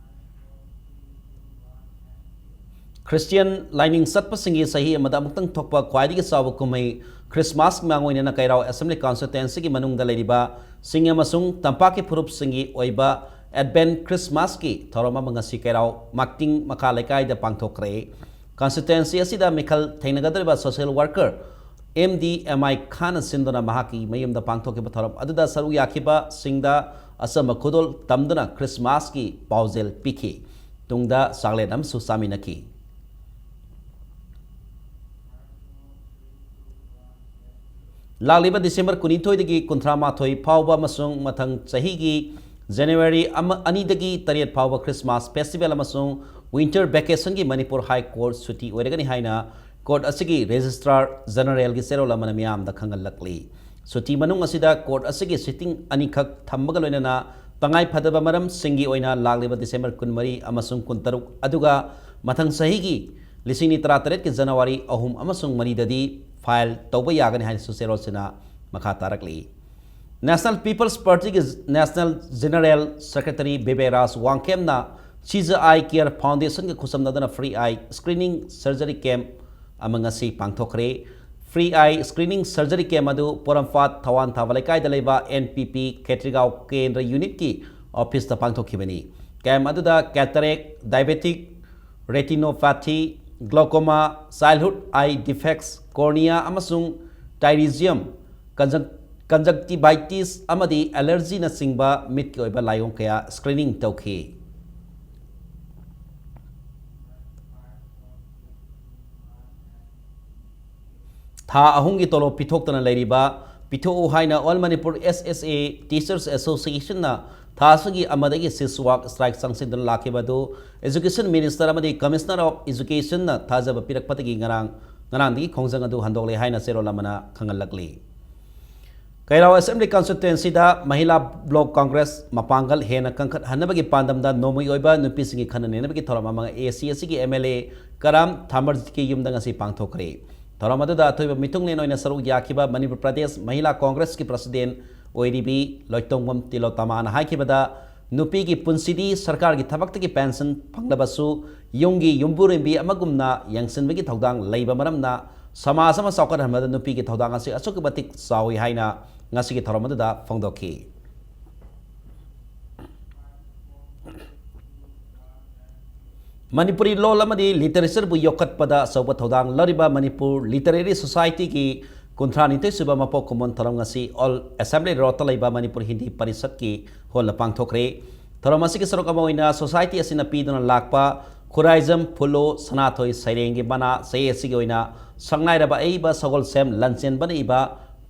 ꯈ꯭ꯔꯤꯁꯇꯤꯌꯟ ꯂꯥꯏꯅꯤꯡ ꯆꯠꯄꯁꯤꯡꯒꯤ ꯆꯍꯤ ꯑꯃꯗ ꯑꯃꯨꯛꯇꯪ ꯊꯣꯛꯄ ꯈ꯭ꯋꯥꯏꯗꯒꯤ ꯆꯥꯎꯕ ꯀꯨꯝꯍꯩ ꯈ꯭ꯔꯤꯁꯃꯥꯁꯀꯤ ꯃꯥꯡꯑꯣꯏꯅꯅ ꯀꯩꯔꯥꯎ ꯑꯦꯁꯦꯝꯕ꯭ꯂꯤ ꯀꯟꯁꯇꯤꯇ꯭ꯋꯦꯟꯁꯤꯒꯤ ꯃꯅꯨꯡꯗ ꯂꯩꯔꯤꯕ ꯆꯤꯡ ꯑꯃꯁꯨꯡ ꯇꯝꯄꯥꯛꯀꯤ ꯐꯨꯔꯨꯞꯁꯤꯡꯒꯤ ꯑꯣꯏꯕ ꯑꯦꯗꯚꯦꯟ ꯈ꯭ꯔꯤꯁꯃꯥꯁꯀꯤ ꯊꯧꯔꯝ ꯑꯃ ꯉꯁꯤ ꯀꯩꯔꯥꯎ ꯃꯥꯛꯇꯤꯡ ꯃꯈꯥ ꯂꯩꯀꯥꯏꯗ ꯄꯥꯡꯊꯣꯛꯈ꯭ꯔꯦ꯫ ꯀꯟꯁꯇꯤꯇ꯭ꯋꯦꯟꯁꯤ ꯑꯁꯤꯗ ꯃꯤꯈꯜ ꯊꯦꯡꯅꯒꯗꯧꯔꯤꯕ social worker M D M I ꯈꯥꯟꯅ ꯁꯤꯟꯗꯨꯅ ꯃꯍꯥꯛꯀꯤ ꯃꯌꯨꯝꯗ ꯄꯥꯡꯊꯣꯛꯈꯤꯕ ꯊꯧꯔꯝ ꯑꯗꯨꯗ ꯁꯔꯨꯛ ꯌꯥꯈꯤꯕꯁꯤꯡꯗ ꯑꯆꯝꯕ ꯈꯨꯗꯣꯜ ꯇꯝꯗꯨꯅ ꯈ꯭ꯔꯤꯁꯃꯥꯁꯀꯤ ꯄꯥꯎꯖꯦꯜ ꯄꯤꯈꯤ꯫ ꯇꯨꯡꯗ ꯆꯥꯛꯂꯦꯟ ꯑꯃꯁꯨ ꯆꯥꯃꯤꯟꯅꯈꯤ꯫ ꯂꯥꯛꯂꯤꯕ ꯗꯤꯁꯦꯝꯕꯔ ꯀꯨꯟꯅꯤꯊꯣꯏꯗꯒꯤ ꯀꯨꯟꯊ꯭ꯔꯥ ꯃꯥꯊꯣꯏ ꯐꯥꯎꯕ ꯑꯃꯁꯨꯡ ꯃꯊꯪ ꯆꯍꯤꯒꯤ ꯖꯅꯋꯥꯔꯤ ꯑꯃ, ꯑꯅꯤꯗꯒꯤ ꯇꯔꯦꯠ ꯐꯥꯎꯕ ꯈ꯭ꯔꯤꯁꯃꯥꯁ ꯐꯦꯁꯇꯤꯚꯦꯜ ꯑꯃꯁꯨꯡ ꯋꯤꯟꯇꯔ ꯚꯦꯀꯦꯁꯟꯒꯤ ꯃꯅꯤꯄꯨꯔ ꯍꯥꯏ ꯀꯣꯔꯠ ꯁꯨꯇꯤ ꯑꯣꯏꯔꯒꯅꯤ ꯍꯥꯏꯅ ꯀꯣꯔꯠ ꯑꯁꯤꯒꯤ ꯔꯦꯖꯤꯁꯇ꯭ꯔꯥꯔ ꯖꯦꯅꯔꯦꯜꯒꯤ ꯆꯦꯔꯣꯜ ꯑꯃꯅ ꯃꯤꯌꯥꯝꯗ ꯈꯪꯍꯜꯂꯛꯂꯤ꯫ ꯁꯨꯇꯤ ꯃꯅꯨꯡ ꯑꯁꯤꯗ ꯀꯣꯔꯠ ꯑꯁꯤꯒꯤ ꯁꯤꯇꯤꯡ ꯑꯅꯤꯈꯛ ꯊꯝꯕꯒ ꯂꯣꯏꯅꯅ ꯇꯉꯥꯏ ꯐꯗꯕ ꯃꯔꯝꯁꯤꯡꯒꯤ ꯑꯣꯏꯅ ꯂꯥꯛꯂꯤꯕ ꯗꯤꯁꯦꯝꯕꯔ ꯀꯨꯟꯃꯔꯤ ꯑꯃꯁꯨꯡ ꯀꯨꯟꯇꯔꯨꯛ, ꯑꯗꯨꯒ ꯃꯊꯪ ꯆꯍꯤꯒꯤ ꯂꯤꯁꯤꯡ ꯑꯅꯤ ꯇꯔꯥꯇꯔꯦꯠꯀꯤ ꯖꯅꯋꯥꯔꯤ ꯑꯍꯨꯝ ꯑꯃꯁꯨꯡ ꯃꯔꯤꯗꯗꯤ ꯐꯥꯏꯜ ꯇꯧꯕ ꯌꯥꯒꯅꯤ ꯍꯥꯏꯅꯁꯨ ꯆꯦꯔꯣꯜꯁꯤꯅ ꯃꯈꯥ ꯇꯥꯔꯛꯂꯤ꯫ ꯅꯦꯁꯅꯦꯜ ꯄꯤꯄꯜꯁ ꯄꯥꯔꯇꯤꯒꯤ ꯅꯦꯁꯅꯦꯜ ꯖꯦꯅꯔꯦꯜ ꯁꯦꯀ꯭ꯔꯦꯇꯔꯤ ꯕꯤꯕꯦꯛ ꯔꯥꯖ ꯋꯥꯡꯈꯦꯝꯅ ꯁꯤꯖ ꯑꯥꯏ ꯀꯤꯌꯔ ꯐꯥꯎꯟꯗꯦꯁꯟꯒ ꯈꯨꯠꯁꯝꯅꯗꯨꯅ free eye screening surgery camp ꯑꯃ ꯉꯁꯤ ꯄꯥꯡꯊꯣꯛꯈ꯭ꯔꯦ꯫ Free eye screening surgery camp ꯑꯗꯨ ꯄꯣꯔꯣꯝꯄꯥꯠ ꯊꯋꯥꯟ ꯊꯥꯕ ꯂꯩꯀꯥꯏꯗ ꯂꯩꯕ ꯑꯦꯟ ꯄꯤ ꯄꯤ ꯈꯦꯇ꯭ꯔꯤꯒꯥꯎ ꯀꯦꯟꯗ꯭ꯔ ꯌꯨꯅꯤꯠꯀꯤ ꯑꯣꯐꯤꯁꯇ ꯄꯥꯡꯊꯣꯛꯈꯤꯕꯅꯤ꯫ ꯀꯦꯝꯞ ꯑꯗꯨꯗ ꯀꯦꯇꯔꯦꯛ, ꯗꯥꯏꯕꯦꯇꯤꯛ ꯔꯦꯇꯤꯅꯣꯄꯥꯊꯤ, ꯒ꯭ꯂꯣꯀꯣꯃꯥ, ꯆꯥꯏꯜꯍꯨꯗ ꯑꯥꯏ ꯗꯤꯐꯦꯛꯁ, ꯀꯣꯔꯅꯤꯌꯥ ꯑꯃꯁꯨꯡ ꯇꯥꯏꯔꯤꯖꯤꯌꯝ, ꯀꯟꯖꯪ-, ꯀꯟꯖꯪꯇꯤꯚꯥꯏꯇꯤꯁ ꯑꯃꯗꯤ ꯑꯦꯂꯔꯖꯤꯅꯆꯤꯡꯕ ꯃꯤꯠꯀꯤ ꯑꯣꯏꯕ ꯂꯥꯏꯑꯣꯡ ꯀꯌꯥ ꯁ꯭ꯀ꯭ꯔꯤꯅꯤꯡ ꯇꯧꯈꯤ꯫ ꯊꯥ ꯑꯍꯨꯝꯒꯤ ꯇꯣꯂꯣꯞ ꯄꯤꯊꯣꯛꯇꯅ ꯂꯩꯔꯤꯕ, ꯄꯤꯊꯣꯛꯎ ꯍꯥꯏꯅ ꯑꯣꯜ ꯃꯅꯤꯄꯨꯔ ꯑꯦꯁ ꯑꯦꯁ ꯑꯦ ꯇꯤꯆꯔꯁ ꯑꯦꯁꯣꯁꯤꯌꯦꯁꯟꯅ ꯊꯥ ꯑꯁꯤꯒꯤ ꯑꯃꯗꯒꯤ ꯁꯤꯁꯋꯥꯛ ꯁ꯭ꯇ꯭ꯔꯥꯏꯛ ꯆꯪꯁꯤꯟꯗꯨꯅ ꯂꯥꯛꯈꯤꯕ ꯑꯗꯨ ꯑꯦꯖꯨꯀꯦꯁꯟ ꯃꯤꯅꯤꯁꯇꯔ ꯑꯃꯗꯤ ꯀꯃꯤꯁꯅꯔ ꯑꯣꯐ ꯑꯦꯖꯨꯀꯦꯁꯟꯅ ꯊꯥꯖꯕ ꯄꯤꯔꯛꯄꯗꯒꯤ ꯉꯔꯥꯡ, ꯉꯔꯥꯡꯗꯒꯤ ꯈꯣꯡꯖꯪ ꯑꯗꯨ ꯍꯟꯗꯣꯛꯂꯦ ꯍꯥꯏꯅ ꯆꯦꯔꯣꯜ ꯑꯃꯅ ꯈꯪꯍꯜꯂꯛꯂꯤ꯫ ꯀꯩꯔꯥꯎ ꯑꯦꯁꯦꯝꯕ꯭ꯂꯤ ꯀꯟꯁꯇꯤꯇ꯭ꯋꯦꯟꯁꯤꯗ ꯃꯍꯤꯂꯥ ꯕ꯭ꯂꯣꯛ ꯀꯣꯡꯒ꯭ꯔꯦꯁ ꯃꯄꯥꯡꯒꯜ ꯍꯦꯟꯅ ꯀꯟꯈꯠꯍꯟꯅꯕꯒꯤ ꯄꯥꯟꯗꯝꯗ ꯅꯣꯡꯃꯒꯤ ꯑꯣꯏꯕ ꯅꯨꯄꯤꯁꯤꯡꯒꯤ ꯈꯟꯅ ꯅꯩꯅꯕꯒꯤ ꯊꯧꯔꯝ ꯑꯃ ꯑꯦ ꯁꯤ ꯑꯦꯁꯤꯒꯤ ꯑꯦꯝ ꯑꯦꯜ ꯑꯦ ꯀꯔꯥꯝ ꯊꯥꯃꯔꯖꯤꯠꯀꯤ ꯌꯨꯝꯗ ꯉꯁꯤ ꯄꯥꯡꯊꯣꯛꯈ꯭ꯔꯦ꯫ ꯊꯧꯔꯝ ꯑꯗꯨꯗ ꯑꯊꯣꯏꯕ ꯃꯤꯊꯨꯡꯂꯦꯟ ꯑꯣꯏꯅ ꯁꯔꯨꯛ ꯌꯥꯈꯤꯕ ꯃꯅꯤꯄꯨꯔ ꯄ꯭ꯔꯗꯦꯁ ꯃꯍꯤꯂꯥ ꯀꯣꯡꯒ꯭ꯔꯦꯁꯀꯤ ꯄ꯭ꯔꯁꯤꯗꯦꯟ ꯑꯣꯏꯔꯤꯕꯤ ꯂꯣꯏꯇꯣꯡꯕꯝ ꯇꯤꯂꯣꯇꯃꯥꯅ ꯍꯥꯏꯈꯤꯕꯗ, ꯅꯨꯄꯤꯒꯤ ꯄꯨꯟꯁꯤꯗꯤ ꯁꯔꯀꯥꯔꯒꯤ ꯊꯕꯛꯇꯒꯤ ꯄꯦꯟꯁꯟ ꯐꯪꯂꯕꯁꯨ ꯌꯨꯝꯒꯤ ꯌꯨꯝꯕꯨꯔꯦꯝꯕꯤ ꯑꯃꯒꯨꯝꯅ ꯌꯦꯡꯁꯤꯟꯕꯒꯤ ꯊꯧꯗꯥꯡ ꯂꯩꯕ ꯃꯔꯝꯅ ꯁꯃꯥꯖ ꯑꯃ ꯆꯥꯎꯈꯠꯍꯟꯕꯗ ꯅꯨꯄꯤꯒꯤ ꯊꯧꯗꯥꯡ ꯑꯁꯤ ꯑꯁꯨꯛꯀꯤ ꯃꯇꯤꯛ ꯆꯥꯎꯏ ꯍꯥꯏꯅ ꯉꯁꯤꯒꯤ ꯊꯧꯔꯝ ꯑꯗꯨꯗ ꯐꯣꯡꯗꯣꯛꯈꯤ꯫ ꯃꯅꯤꯄꯨꯔꯤ ꯂꯣꯜ ꯑꯃꯗꯤ ꯂꯤꯇꯔꯦꯆꯔꯕꯨ ꯌꯣꯛꯈꯠꯄꯗ ꯑꯆꯧꯕ ꯊꯧꯗꯥꯡ ꯂꯧꯔꯤꯕ ꯃꯅꯤꯄꯨꯔ ꯂꯤꯇꯔꯦꯔꯤ ꯁꯣꯁꯥꯏꯇꯤꯒꯤ ꯀꯨꯟꯊ꯭ꯔꯥ ꯅꯤꯊꯣꯏ ꯁꯨꯕ ꯃꯄꯣꯛ ꯀꯨꯝꯑꯣꯟ ꯊꯧꯔꯝ ꯉꯁꯤ ꯑꯣꯜ ꯑꯦꯁꯦꯝꯕ꯭ꯂꯤ ꯔꯣꯗꯇ ꯂꯩꯕ ꯃꯅꯤꯄꯨꯔ ꯍꯤꯟꯗꯤ ꯄꯔꯤꯁꯠꯀꯤ ꯍꯣꯜꯗ ꯄꯥꯡꯊꯣꯛꯈ꯭ꯔꯦ꯫ ꯊꯧꯔꯝ ꯑꯁꯤꯒꯤ ꯁꯔꯨꯛ ꯑꯃ ꯑꯣꯏꯅ ꯁꯣꯁꯥꯏꯇꯤ ꯑꯁꯤꯅ ꯄꯤꯗꯨꯅ ꯂꯥꯛꯄ ꯈꯨꯔꯥꯏꯖꯝ ꯐꯨꯂꯣ ꯁꯅꯥꯊꯣꯏ ꯁꯩꯔꯦꯡꯒꯤ ꯃꯅꯥ ꯆꯌꯦꯠ ꯑꯁꯤꯒꯤ ꯑꯣꯏꯅ ꯁꯛꯅꯥꯏꯔꯕ ꯑꯏꯕ ꯁꯒꯣꯜꯁꯦꯝ ꯂꯟꯆꯦꯟꯕꯅ ꯏꯕ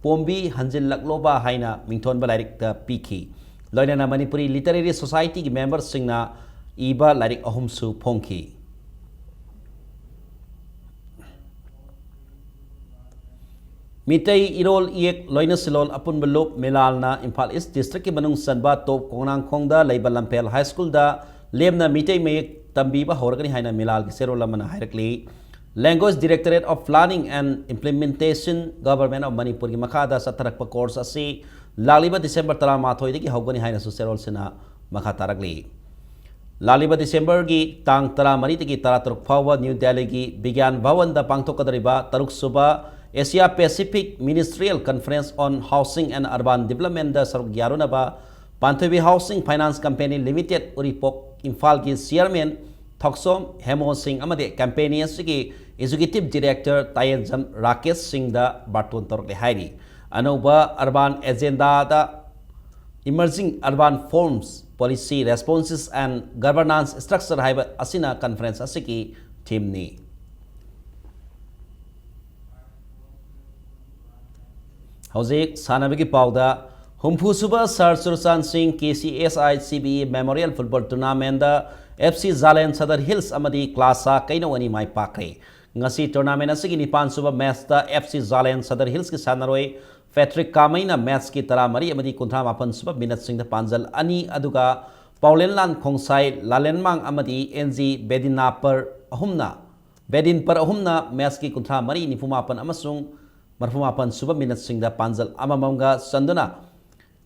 ꯄꯣꯝꯕꯤ ꯍꯟꯖꯤꯜꯂꯛꯂꯣꯕ ꯍꯥꯏꯅ ꯃꯤꯡꯊꯣꯟꯕ ꯂꯥꯏꯔꯤꯛꯇ ꯄꯤꯈꯤ꯫ ꯂꯣꯏꯅꯅ ꯃꯅꯤꯄꯨꯔꯤ ꯂꯤꯇꯔꯦꯔꯤ ꯁꯣꯁꯥꯏꯇꯤꯒꯤ ꯃꯦꯝꯕꯔꯁꯤꯡꯅ ꯏꯕ ꯂꯥꯏꯔꯤꯛ ꯑꯍꯨꯝꯁꯨ ꯐꯣꯡꯈꯤ꯫ ꯃꯤꯇꯩ ꯏꯔꯣꯜ ꯏꯌꯦꯛ ꯂꯣꯏꯅ ꯁꯤꯂꯣꯜ ꯑꯄꯨꯟꯕ ꯂꯨꯞ ꯃꯤꯂꯥꯜꯅ ꯏꯝꯐꯥꯜ ꯏꯁ ꯗꯤꯁꯇ꯭ꯔꯤꯛꯀꯤ ꯃꯅꯨꯡ ꯆꯟꯕ ꯇꯣꯞ ꯀꯣꯡꯅꯥꯡꯈꯣꯡꯗ ꯂꯩꯕ ꯂꯝꯐꯦꯜ ꯍꯥꯏ ꯁ꯭ꯀꯨꯜꯗ ꯂꯦꯝꯅ ꯃꯤꯇꯩ ꯃꯌꯦꯛ ꯇꯝꯕꯤꯕ ꯍꯧꯔꯒꯅꯤ ꯍꯥꯏꯅ ꯃꯤꯂꯥꯜꯒꯤ ꯆꯦꯔꯣꯜ ꯑꯃꯅ ꯍꯥꯏꯔꯛꯂꯤ꯫ Language Directorate of Planning and Implementation, Government of ꯃꯅꯤꯄꯨꯔꯒꯤ ꯃꯈꯥꯗ ꯆꯠꯊꯔꯛꯄ ꯀꯣꯔꯁ ꯑꯁꯤ ꯂꯥꯛꯂꯤꯕ ꯗꯤꯁꯦꯝꯕꯔ ꯇꯔꯥꯃꯥꯊꯣꯏꯗꯒꯤ ꯍꯧꯒꯅꯤ ꯍꯥꯏꯅꯁꯨ ꯆꯦꯔꯣꯜꯁꯤꯅ ꯃꯈꯥ ꯇꯥꯔꯛꯂꯤ꯫ ꯂꯥꯛꯂꯤꯕ ꯗꯤꯁꯦꯝꯕꯔꯒꯤ ꯇꯥꯡ ꯇꯔꯥꯃꯔꯤꯗꯒꯤ ꯇꯔꯥꯇꯔꯨꯛ ꯐꯥꯎꯕ ꯅ꯭ꯌꯨ ꯗꯦꯜꯂꯤꯒꯤ ꯕꯤꯒ꯭ꯌꯥꯟ ꯚꯋꯟꯗ ꯄꯥꯡꯊꯣꯛꯀꯗꯧꯔꯤꯕ ꯇꯔꯨꯛ ꯁꯨꯕ Asia Pacific Ministerial Conference on Housing and Urban Developmentꯗ ꯁꯔꯨꯛ ꯌꯥꯔꯨꯅꯕ ꯄꯥꯟꯊꯣꯏꯕꯤ ꯍꯥꯎꯁꯤꯡ ꯐꯥꯏꯅꯥꯟꯁ ꯀꯝꯄꯦꯅꯤ ꯂꯤꯃꯤꯇꯦꯗ, ꯎꯔꯤꯄꯣꯛ, ꯏꯝꯐꯥꯜꯒꯤ ꯆꯤꯌꯔꯃꯦꯟ ꯊꯣꯛꯆꯣꯝ ꯍꯦꯃꯣ ꯁꯤꯡ ꯑꯃꯗꯤ ꯀꯝꯄꯦꯅꯤ ꯑꯁꯤꯒꯤ ꯑꯦꯛꯖꯤꯀ꯭ꯌꯨꯇꯤꯚ ꯗꯤꯔꯦꯛꯇꯔ ꯇꯥꯌꯦꯟꯖꯝ ꯔꯥꯀꯦꯁ ꯁꯤꯡꯗ ꯕꯥꯔꯇꯣꯟ ꯇꯧꯔꯛꯂꯦ ꯍꯥꯏꯔꯤ꯫ ꯑꯅꯧꯕ urban ꯑꯦꯖꯦꯟꯗꯥꯗ Emerging Urban Forms, Policy Responses and Governance Structure ꯍꯥꯏꯕ ꯑꯁꯤꯅ ꯀꯟꯐꯔꯦꯟꯁ ꯑꯁꯤꯒꯤ ꯊꯤꯝꯅꯤ꯫ ꯍꯧꯖꯤꯛ ꯁꯥꯟꯅꯕꯒꯤ ꯄꯥꯎꯗ, ꯍꯨꯝꯐꯨ ꯁꯨꯕ ꯁꯥꯔ ꯆꯨꯔꯆꯥꯟ ꯁꯤꯡ K C S I C B memorial football ꯇꯨꯔꯅꯥꯃꯦꯟꯗ ꯑꯦꯐ ꯁꯤ ꯖꯥꯂꯦꯟ ꯁꯗꯔ ꯍꯤꯜꯁ ꯑꯃꯗꯤ ꯀ꯭ꯂꯥꯁꯥ ꯀꯩꯅꯧ ꯑꯅꯤ ꯃꯥꯏ ꯄꯥꯛꯈ꯭ꯔꯦ꯫ ꯉꯁꯤ ꯇꯨꯔꯅꯥꯃꯦꯟ ꯑꯁꯤꯒꯤ ꯅꯤꯄꯥꯟ ꯁꯨꯕ ꯃꯦꯆꯇ ꯑꯦꯐ ꯁꯤ ꯖꯥꯂꯦꯟ ꯁꯗꯔ ꯍꯤꯜꯁꯀꯤ ꯁꯥꯟꯅꯔꯣꯏ ꯄꯦꯇ꯭ꯔꯤꯛ ꯀꯥꯃꯩꯅ ꯃꯦꯠꯁꯀꯤ ꯇꯔꯥꯃꯔꯤ ꯑꯃꯗꯤ ꯀꯨꯟꯊ꯭ꯔꯥ ꯃꯥꯄꯟ ꯁꯨꯕ ꯃꯤꯅꯠꯁꯤꯡꯗ ꯄꯥꯟꯖꯜ ꯑꯅꯤ, ꯑꯗꯨꯒ ꯄꯥꯎꯂꯦꯟꯂꯥꯟ ꯈꯣꯡꯁꯥꯏ, ꯂꯥꯂꯦꯟꯃꯥꯡ ꯑꯃꯗꯤ ꯑꯦꯟ ꯖꯤ ꯕꯦꯗꯤꯅꯥꯄꯔ ꯑꯍꯨꯝꯅ, ꯕꯦꯗꯤꯟꯄꯔ ꯑꯍꯨꯝꯅ ꯃꯦꯠꯁꯀꯤ ꯀꯨꯟꯊ꯭ꯔꯥ ꯃꯔꯤ, ꯅꯤꯐꯨ ꯃꯥꯄꯟ ꯑꯃꯁꯨꯡ ꯃꯔꯤꯐꯨ ꯃꯥꯄꯟ ꯁꯨꯕ ꯃꯤꯅꯠꯁꯤꯡꯗ ꯄꯥꯟꯖꯜ ꯑꯃꯃꯝꯒ ꯆꯟꯗꯨꯅ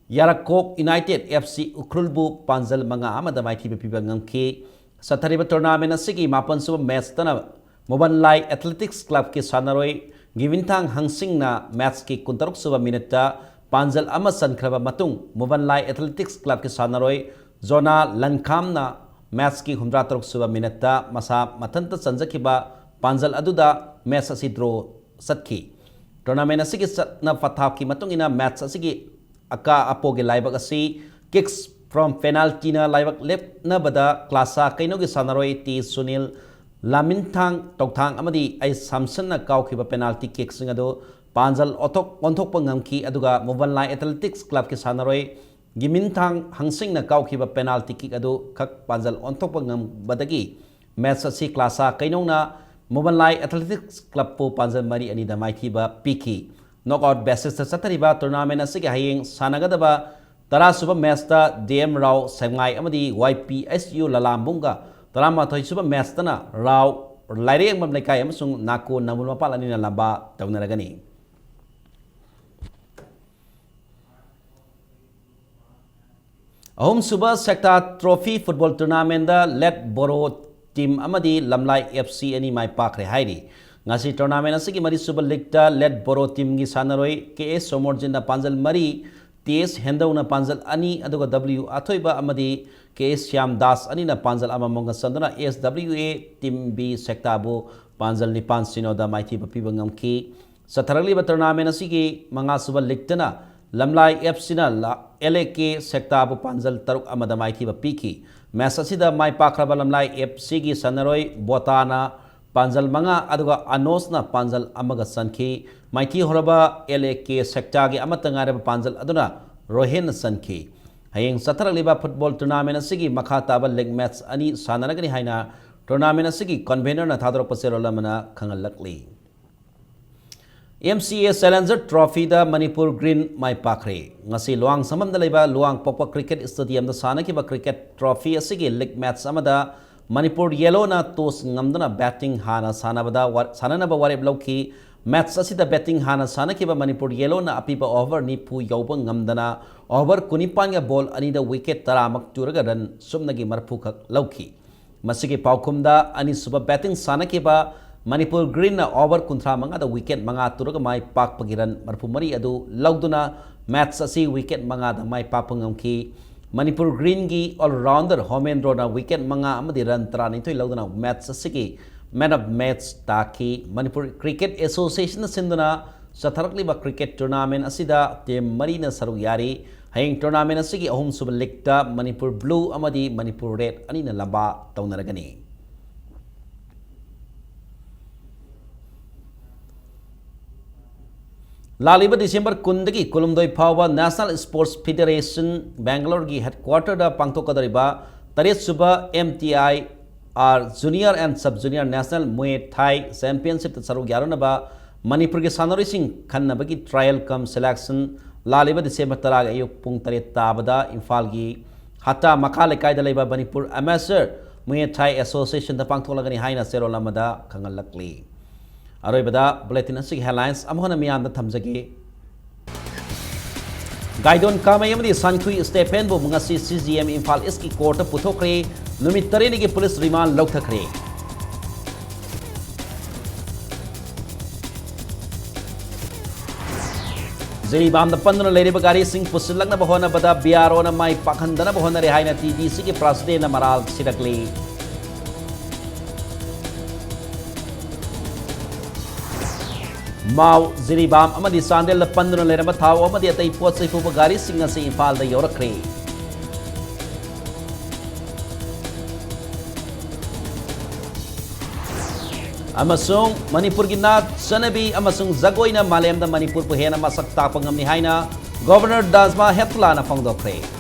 ꯌꯥꯔꯛꯀꯣꯛ ꯌꯨꯅꯥꯏꯇꯦꯗ ꯑꯦꯐ ꯁꯤ ꯎꯈ꯭ꯔꯨꯜꯕꯨ ꯄꯥꯟꯖꯜ ꯃꯉꯥ ꯑꯃꯗ ꯃꯥꯏꯊꯤꯕ ꯄꯤꯕ ꯉꯝꯈꯤ꯫ ꯆꯠꯊꯔꯤꯕ ꯇꯣꯔꯅꯥꯃꯦꯟ ꯑꯁꯤꯒꯤ ꯃꯥꯄꯟ ꯁꯨꯕ ꯃꯦꯠꯁꯇꯅ ꯃꯨꯕꯟꯂꯥꯏ ꯑꯦꯊꯂꯦꯇꯤꯛꯁ ꯀ꯭ꯂꯕꯀꯤ ꯁꯥꯟꯅꯔꯣꯏ ꯒꯤꯕꯤꯟꯊꯥꯡ ꯍꯪꯁꯤꯡꯅ ꯃꯦꯠꯁꯀꯤ ꯀꯨꯟꯇꯔꯨꯛ ꯁꯨꯕ ꯃꯤꯅꯠꯇ ꯄꯥꯟꯖꯜ ꯑꯃ ꯆꯟꯈ꯭ꯔꯕ ꯃꯇꯨꯡ, ꯃꯨꯕꯟꯂꯥꯏ ꯑꯦꯊꯂꯦꯇꯤꯛꯁ ꯀ꯭ꯂꯕꯀꯤ ꯁꯥꯟꯅꯔꯣꯏ ꯖꯣꯅꯥ ꯂꯟꯈꯥꯝꯅ ꯃꯦꯠꯁꯀꯤ ꯍꯨꯝꯗ꯭ꯔꯥ ꯇꯔꯨꯛ ꯁꯨꯕ ꯃꯤꯅꯠꯇ ꯃꯁꯥ ꯃꯊꯟꯇ ꯆꯟꯖꯈꯤꯕ ꯄꯥꯟꯖꯜ ꯑꯗꯨꯗ ꯃꯦꯠꯁ ꯑꯁꯤ ꯗ꯭ꯔꯣ ꯆꯠꯈꯤ꯫ ꯇꯣꯔꯅꯥꯃꯦꯟ ꯑꯁꯤꯒꯤ ꯆꯠꯅ ꯄꯊꯥꯞꯀꯤ ꯃꯇꯨꯡ ꯏꯟꯅ ꯃꯦꯠꯁ ꯑꯁꯤꯒꯤ ꯑꯀꯥ ꯑꯄꯣꯒꯤ ꯂꯥꯏꯕꯛ ꯑꯁꯤ kicks from penaltyꯅ ꯂꯥꯏꯕꯛ ꯂꯦꯞꯅꯕꯗ ꯀ꯭ꯂꯥꯁꯥ ꯀꯩꯅꯧꯒꯤ ꯁꯥꯟꯅꯔꯣꯏ ꯇꯤ ꯁꯨꯅꯤꯜ, ꯂꯥꯃꯤꯟꯊꯥꯡ ꯇꯧꯊꯥꯡ ꯑꯃꯗꯤ ꯑꯩ ꯁꯥꯝꯁꯟꯅ ꯀꯥꯎꯈꯤꯕ ꯄꯦꯅꯥꯜꯇꯤ ꯀꯤꯛꯁꯤꯡ ꯑꯗꯨ ꯄꯥꯟꯖꯜ ꯑꯣꯟꯊꯣꯛ-, ꯑꯣꯟꯊꯣꯛꯄ ꯉꯝꯈꯤ, ꯑꯗꯨꯒ ꯃꯨꯕꯟꯂꯥꯏ ꯑꯦꯊꯂꯦꯇꯤꯛꯁ ꯀ꯭ꯂꯕꯀꯤ ꯁꯥꯟꯅꯔꯣꯏ ꯒꯤꯃꯤꯟꯊꯥꯡ ꯍꯪꯁꯤꯡꯅ ꯀꯥꯎꯈꯤꯕ ꯄꯦꯅꯥꯜꯇꯤ ꯀꯤꯛ ꯑꯗꯨ ꯈꯛ ꯄꯥꯟꯖꯜ ꯑꯣꯟꯊꯣꯛꯄ ꯉꯝꯕꯗꯒꯤ ꯃꯦꯠꯁ ꯑꯁꯤ ꯀ꯭ꯂꯥꯁꯥ ꯀꯩꯅꯧꯅ ꯃꯨꯕꯟꯂꯥꯏ ꯑꯦꯊꯂꯦꯇꯤꯛꯁ ꯀ꯭ꯂꯕꯄꯨ ꯄꯥꯟꯖꯜ ꯃꯔꯤ ꯑꯅꯤꯗ ꯃꯥꯏꯊꯤꯕ ꯄꯤꯈꯤ꯫ ꯅꯣꯛꯑꯥꯎꯠ ꯕꯦꯁꯤꯁꯇ ꯆꯠꯊꯔꯤꯕ ꯇꯣꯔꯅꯥꯃꯦꯟ ꯑꯁꯤꯒꯤ ꯍꯌꯦꯡ ꯁꯥꯟꯅꯒꯗꯕ ꯇꯔꯥ ꯁꯨꯕ ꯃꯦꯠꯁꯇ ꯗꯤ ꯑꯦꯝ ꯔꯥꯎ ꯁꯦꯡꯃꯥꯏ ꯑꯃꯗꯤ ꯋꯥꯏ ꯄꯤ ꯑꯩꯆ ꯌꯨ ꯂꯂꯥꯝꯕꯨꯡꯒ, ꯇꯔꯥꯃꯥꯊꯣꯏ ꯁꯨꯕ ꯃꯦꯠꯁꯇꯅ ꯔꯥꯎ ꯂꯥꯏꯔꯦꯝꯕꯝ ꯂꯩꯀꯥꯏ ꯑꯃꯁꯨꯡ ꯅꯥꯀꯣ ꯅꯝꯕꯨꯜ ꯃꯄꯥꯜ ꯑꯅꯤꯅ ꯂꯝꯕꯥ ꯇꯧꯅꯔꯒꯅꯤ꯫ ꯑꯍꯨꯝꯁꯨꯕ ꯁꯦꯛꯇꯥ ꯇ꯭ꯔꯣꯐꯤ ꯐꯨꯠꯕꯣꯜ ꯇꯣꯔꯅꯥꯃꯦꯟꯗ ꯂꯦꯠ ꯕꯣꯔꯣ ꯇꯤꯝ ꯑꯃꯗꯤ ꯂꯝꯂꯥꯏ ꯑꯦꯐ ꯁꯤ ꯑꯅꯤ ꯃꯥꯏ ꯄꯥꯛꯈ꯭ꯔꯦ ꯍꯥꯏꯔꯤ꯫ ꯉꯁꯤ ꯇꯣꯔꯅꯥꯃꯦꯟ ꯑꯁꯤꯒꯤ ꯃꯔꯤꯁꯨꯕ ꯂꯤꯛꯇ ꯂꯦꯠ ꯕꯣꯔꯣ ꯇꯤꯝꯒꯤ ꯁꯥꯟꯅꯔꯣꯏ ꯀꯦ ꯑꯦꯁ ꯁꯣꯃꯣꯔꯖꯤꯠꯅ ꯄꯥꯟꯖꯜ ꯃꯔꯤ, ꯇꯤ ꯑꯦꯁ ꯍꯦꯟꯗꯧꯅ ꯄꯥꯟꯖꯜ ꯑꯅꯤ, ꯑꯗꯨꯒ ꯗꯕ꯭ꯂꯤꯎ ꯑꯊꯣꯏꯕ ꯑꯃꯗꯤ ꯀꯦ ꯑꯦꯁ ꯁ꯭ꯌꯥꯝ ꯗꯥꯁ ꯑꯅꯤꯅ ꯄꯥꯟꯖꯜ ꯑꯃꯃꯝꯒ ꯆꯟꯗꯨꯅ ꯑꯦꯁ ꯗꯕ꯭ꯂꯤꯎ ꯑꯦ ꯇꯤꯝ ꯕꯤ ꯁꯦꯛꯇꯥꯕꯨ ꯄꯥꯟꯖꯜ ꯅꯤꯄꯥꯟ ꯁꯤꯅꯣꯗ ꯃꯥꯏꯊꯤꯕ ꯄꯤꯕ ꯉꯝꯈꯤ꯫ ꯆꯠꯊꯔꯛꯂꯤꯕ ꯇꯣꯔꯅꯥꯃꯦꯟ ꯑꯁꯤꯒꯤ ꯃꯉꯥꯁꯨꯕ ꯂꯤꯛꯇꯅ ꯂꯝꯂꯥꯏ ꯑꯦꯐ ꯁꯤꯅ ꯂ-, ꯑꯦꯜ ꯑꯦ ꯀꯦ ꯁꯦꯛꯇꯥꯕꯨ ꯄꯥꯟꯖꯜ ꯇꯔꯨꯛ ꯑꯃꯗ ꯃꯥꯏꯊꯤꯕ ꯄꯤꯈꯤ꯫ ꯃꯦꯠꯁ ꯑꯁꯤꯗ ꯃꯥꯏ ꯄꯥꯛꯈ꯭ꯔꯕ ꯂꯝꯂꯥꯏ ꯑꯦꯐ ꯁꯤꯒꯤ ꯁꯥꯟꯅꯔꯣꯏ ꯕꯣꯇꯥꯅ ꯄꯥꯟꯖꯜ ꯃꯉꯥ, ꯑꯗꯨꯒ ꯑꯅꯣꯁꯅ ꯄꯥꯟꯖꯜ ꯑꯃꯒ ꯆꯟꯈꯤ꯫ ꯃꯥꯏꯊꯤ ꯍꯧꯔꯕ ꯑꯦꯜ ꯑꯦ ꯀꯦ ꯁꯦꯛꯇꯥꯒꯤ ꯑꯃꯠꯇ ꯉꯥꯏꯔꯕ ꯄꯥꯟꯖꯜ ꯑꯗꯨꯅ ꯔꯣꯍꯦꯟꯅ ꯆꯟꯈꯤ꯫ ꯍꯌꯦꯡ ꯆꯠꯊꯔꯛꯂꯤꯕ ꯐꯨꯠꯕꯣꯜ ꯇꯣꯔꯅꯥꯃꯦꯟ ꯑꯁꯤꯒꯤ ꯃꯈꯥ ꯇꯥꯕ ꯂꯤꯛ ꯃꯦꯠꯁ ꯑꯅꯤ ꯁꯥꯟꯅꯔꯒꯅꯤ ꯍꯥꯏꯅ ꯇꯣꯔꯅꯥꯃꯦꯟ ꯑꯁꯤꯒꯤ ꯀꯟꯚꯦꯅꯔꯅ ꯊꯥꯗꯣꯔꯛꯄ ꯆꯦꯔꯣꯜ ꯑꯃꯅ ꯈꯪꯍꯜꯂꯛꯂꯤ꯫ MCA Challenger Trophyꯗ ꯃꯅꯤꯄꯨꯔ Green ꯃꯥꯏ ꯄꯥꯛꯈ꯭ꯔꯦ꯫ ꯉꯁꯤ ꯂꯨꯋꯥꯡꯁꯪꯕꯝꯗ ꯂꯩꯕ ꯂꯨꯋꯥꯡꯄꯣꯛꯄ Cricket Stadiumꯗ ꯁꯥꯟꯅꯈꯤꯕ cricket trophy ꯑꯁꯤꯒꯤ league match ꯑꯃꯗ ꯃꯅꯤꯄꯨꯔ Yellowꯅ toss ꯉꯝꯗꯨꯅ batting ꯍꯥꯟꯅ ꯁꯥꯟꯅꯕꯗ ꯋꯥ-, ꯁꯥꯟꯅꯅꯕ ꯋꯥꯔꯦꯞ ꯂꯧꯈꯤ꯫ Match ꯑꯁꯤꯗ batting ꯍꯥꯟꯅ ꯁꯥꯟꯅꯈꯤꯕ ꯃꯅꯤꯄꯨꯔ Yellowꯅ ꯑꯄꯤꯕ over ꯅꯤꯐꯨ ꯌꯧꯕ ꯉꯝꯗꯅ over ꯀꯨꯟꯅꯤꯄꯥꯟꯒ ball ꯑꯅꯤꯗ wicket ꯇꯔꯥꯃꯛ ꯇꯨꯔꯒ run ꯁꯨꯞꯅꯒꯤ ꯃꯔꯤꯐꯨ ꯈꯛ ꯂꯧꯈꯤ꯫ ꯃꯁꯤꯒꯤ ꯄꯥꯎꯈꯨꯝꯗ ꯑꯅꯤꯁꯨꯕ batting ꯁꯥꯟꯅꯈꯤꯕ ꯃꯅꯤꯄꯨꯔ Greenꯅ over ꯀꯨꯟꯊ꯭ꯔꯥ ꯃꯉꯥꯗ wicket ꯃꯉꯥ ꯇꯨꯔꯒ ꯃꯥꯏ ꯄꯥꯛꯄꯒꯤ run ꯃꯔꯤꯐꯨ ꯃꯔꯤ ꯑꯗꯨ ꯂꯧꯗꯨꯅ match ꯑꯁꯤ wicket ꯃꯉꯥꯗ ꯃꯥꯏ ꯄꯥꯛꯄ ꯉꯝꯈꯤ꯫ ꯃꯅꯤꯄꯨꯔ Greenꯒꯤ all-rounder ꯍꯣꯃꯦꯟꯗ꯭ꯔꯣꯅ wicket ꯃꯉꯥ ꯑꯃꯗꯤ run ꯇꯔꯥꯅꯤꯊꯣꯏ ꯂꯧꯗꯨꯅ match ꯑꯁꯤꯒꯤ man of match ꯇꯥꯈꯤ꯫ ꯃꯅꯤꯄꯨꯔ Cricket Associationꯅ ꯁꯤꯟꯗꯨꯅ ꯆꯠꯊꯔꯛꯂꯤꯕ cricket tournament ꯑꯁꯤꯗ team ꯃꯔꯤꯅ ꯁꯔꯨꯛ ꯌꯥꯔꯤ꯫ ꯍꯌꯦꯡ tournament ꯑꯁꯤꯒꯤ ꯑꯍꯨꯝꯁꯨꯕ leagueꯇ ꯃꯅꯤꯄꯨꯔ Blue ꯑꯃꯗꯤ ꯃꯅꯤꯄꯨꯔ Red ꯑꯅꯤꯅ ꯂꯝꯕꯥ ꯇꯧꯅꯔꯒꯅꯤ꯫ ꯂꯥꯛꯂꯤꯕ December ꯀꯨꯟꯗꯒꯤ ꯀꯨꯟꯍꯨꯝꯗꯣꯏ ꯐꯥꯎꯕ National Sports Federation Bangaloreꯒꯤ headquarterꯗ ꯄꯥꯡꯊꯣꯛꯀꯗꯧꯔꯤꯕ ꯇꯔꯦꯠꯁꯨꯕ MTIR Junior and Sub Junior National Muay Thai Championshipꯇ ꯁꯔꯨꯛ ꯌꯥꯔꯨꯅꯕ ꯃꯅꯤꯄꯨꯔꯒꯤ ꯁꯥꯟꯅꯔꯣꯏꯁꯤꯡ ꯈꯟꯅꯕꯒꯤ trial cum selection ꯂꯥꯛꯂꯤꯕ December ꯇꯔꯥꯒꯤ ꯑꯌꯨꯛ ꯄꯨꯡ ꯇꯔꯦꯠ ꯇꯥꯕꯗ ꯏꯝꯐꯥꯜꯒꯤ ꯍꯠꯇꯥ ꯃꯈꯥ ꯂꯩꯀꯥꯏꯗ ꯂꯩꯕ ꯃꯅꯤꯄꯨꯔ Amateur Muay Thai Associationꯗ ꯄꯥꯡꯊꯣꯛꯂꯒꯅꯤ ꯍꯥꯏꯅ ꯆꯦꯔꯣꯜ ꯑꯃꯗ ꯈꯪꯍꯜꯂꯛꯂꯤ꯫ ꯑꯔꯣꯏꯕꯗ bulletin ꯑꯁꯤꯒꯤ headlines ꯑꯃꯨꯛ ꯍꯟꯅ ꯃꯤꯌꯥꯝꯗ ꯊꯝꯖꯒꯦ꯫ ꯒꯥꯏꯗꯣꯟ ꯀꯥꯃꯩ ꯑꯃꯗꯤ ꯁꯟꯈꯨꯏ ꯁ꯭ꯇꯦꯐꯦꯟꯕꯨ ꯉꯁꯤ CJM ꯏꯝꯐꯥꯜ Eastꯀꯤ courtꯇ ꯄꯨꯊꯣꯛꯈ꯭ꯔꯦ꯫ ꯅꯨꯃꯤꯠ ꯇꯔꯦꯠꯅꯤꯒꯤ police remand ꯂꯧꯊꯈ꯭ꯔꯦ꯫ ꯖꯤꯔꯤꯕꯥꯝꯗ ꯄꯟꯗꯨꯅ ꯂꯩꯔꯤꯕ ꯒꯥꯔꯤꯁꯤꯡ ꯄꯨꯁꯤꯜꯂꯛꯅꯕ ꯍꯣꯠꯅꯕꯗ BROꯅ ꯃꯥꯏ ꯄꯥꯛꯍꯟꯗꯅꯕ ꯍꯣꯠꯅꯔꯦ ꯍꯥꯏꯅ TDCꯒꯤ presidentꯅ ꯃꯔꯥꯜ ꯁꯤꯔꯛꯂꯤ꯫ ꯃꯥꯎ, ꯖꯤꯔꯤꯕꯥꯝ ꯑꯃꯗꯤ ꯆꯥꯟꯗꯦꯜꯗ ꯄꯟꯗꯨꯅ ꯂꯩꯔꯝꯕ ꯊꯥꯎ ꯑꯃꯗꯤ ꯑꯇꯩ ꯄꯣꯠ ꯆꯩ ꯄꯨꯕ ꯒꯥꯔꯤꯁꯤꯡ ꯑꯁꯤ ꯏꯝꯐꯥꯜꯗ ꯌꯧꯔꯛꯈ꯭ꯔꯦ꯫ ꯑꯃꯁꯨꯡ ꯃꯅꯤꯄꯨꯔꯒꯤ ꯅꯥꯠ, ꯆꯠꯅꯕꯤ ꯑꯃꯁꯨꯡ ꯖꯒꯣꯏꯅ ꯃꯥꯂꯦꯝꯗ ꯃꯅꯤꯄꯨꯔꯕꯨ ꯍꯦꯟꯅ ꯃꯁꯛ ꯇꯥꯛꯄ ꯉꯝꯃꯤ ꯍꯥꯏꯅ Governor ꯗꯥꯖꯃꯥ ꯍꯦꯞꯇꯨꯂꯥꯅ ꯐꯣꯡꯗꯣꯛꯈ꯭ꯔꯦ꯫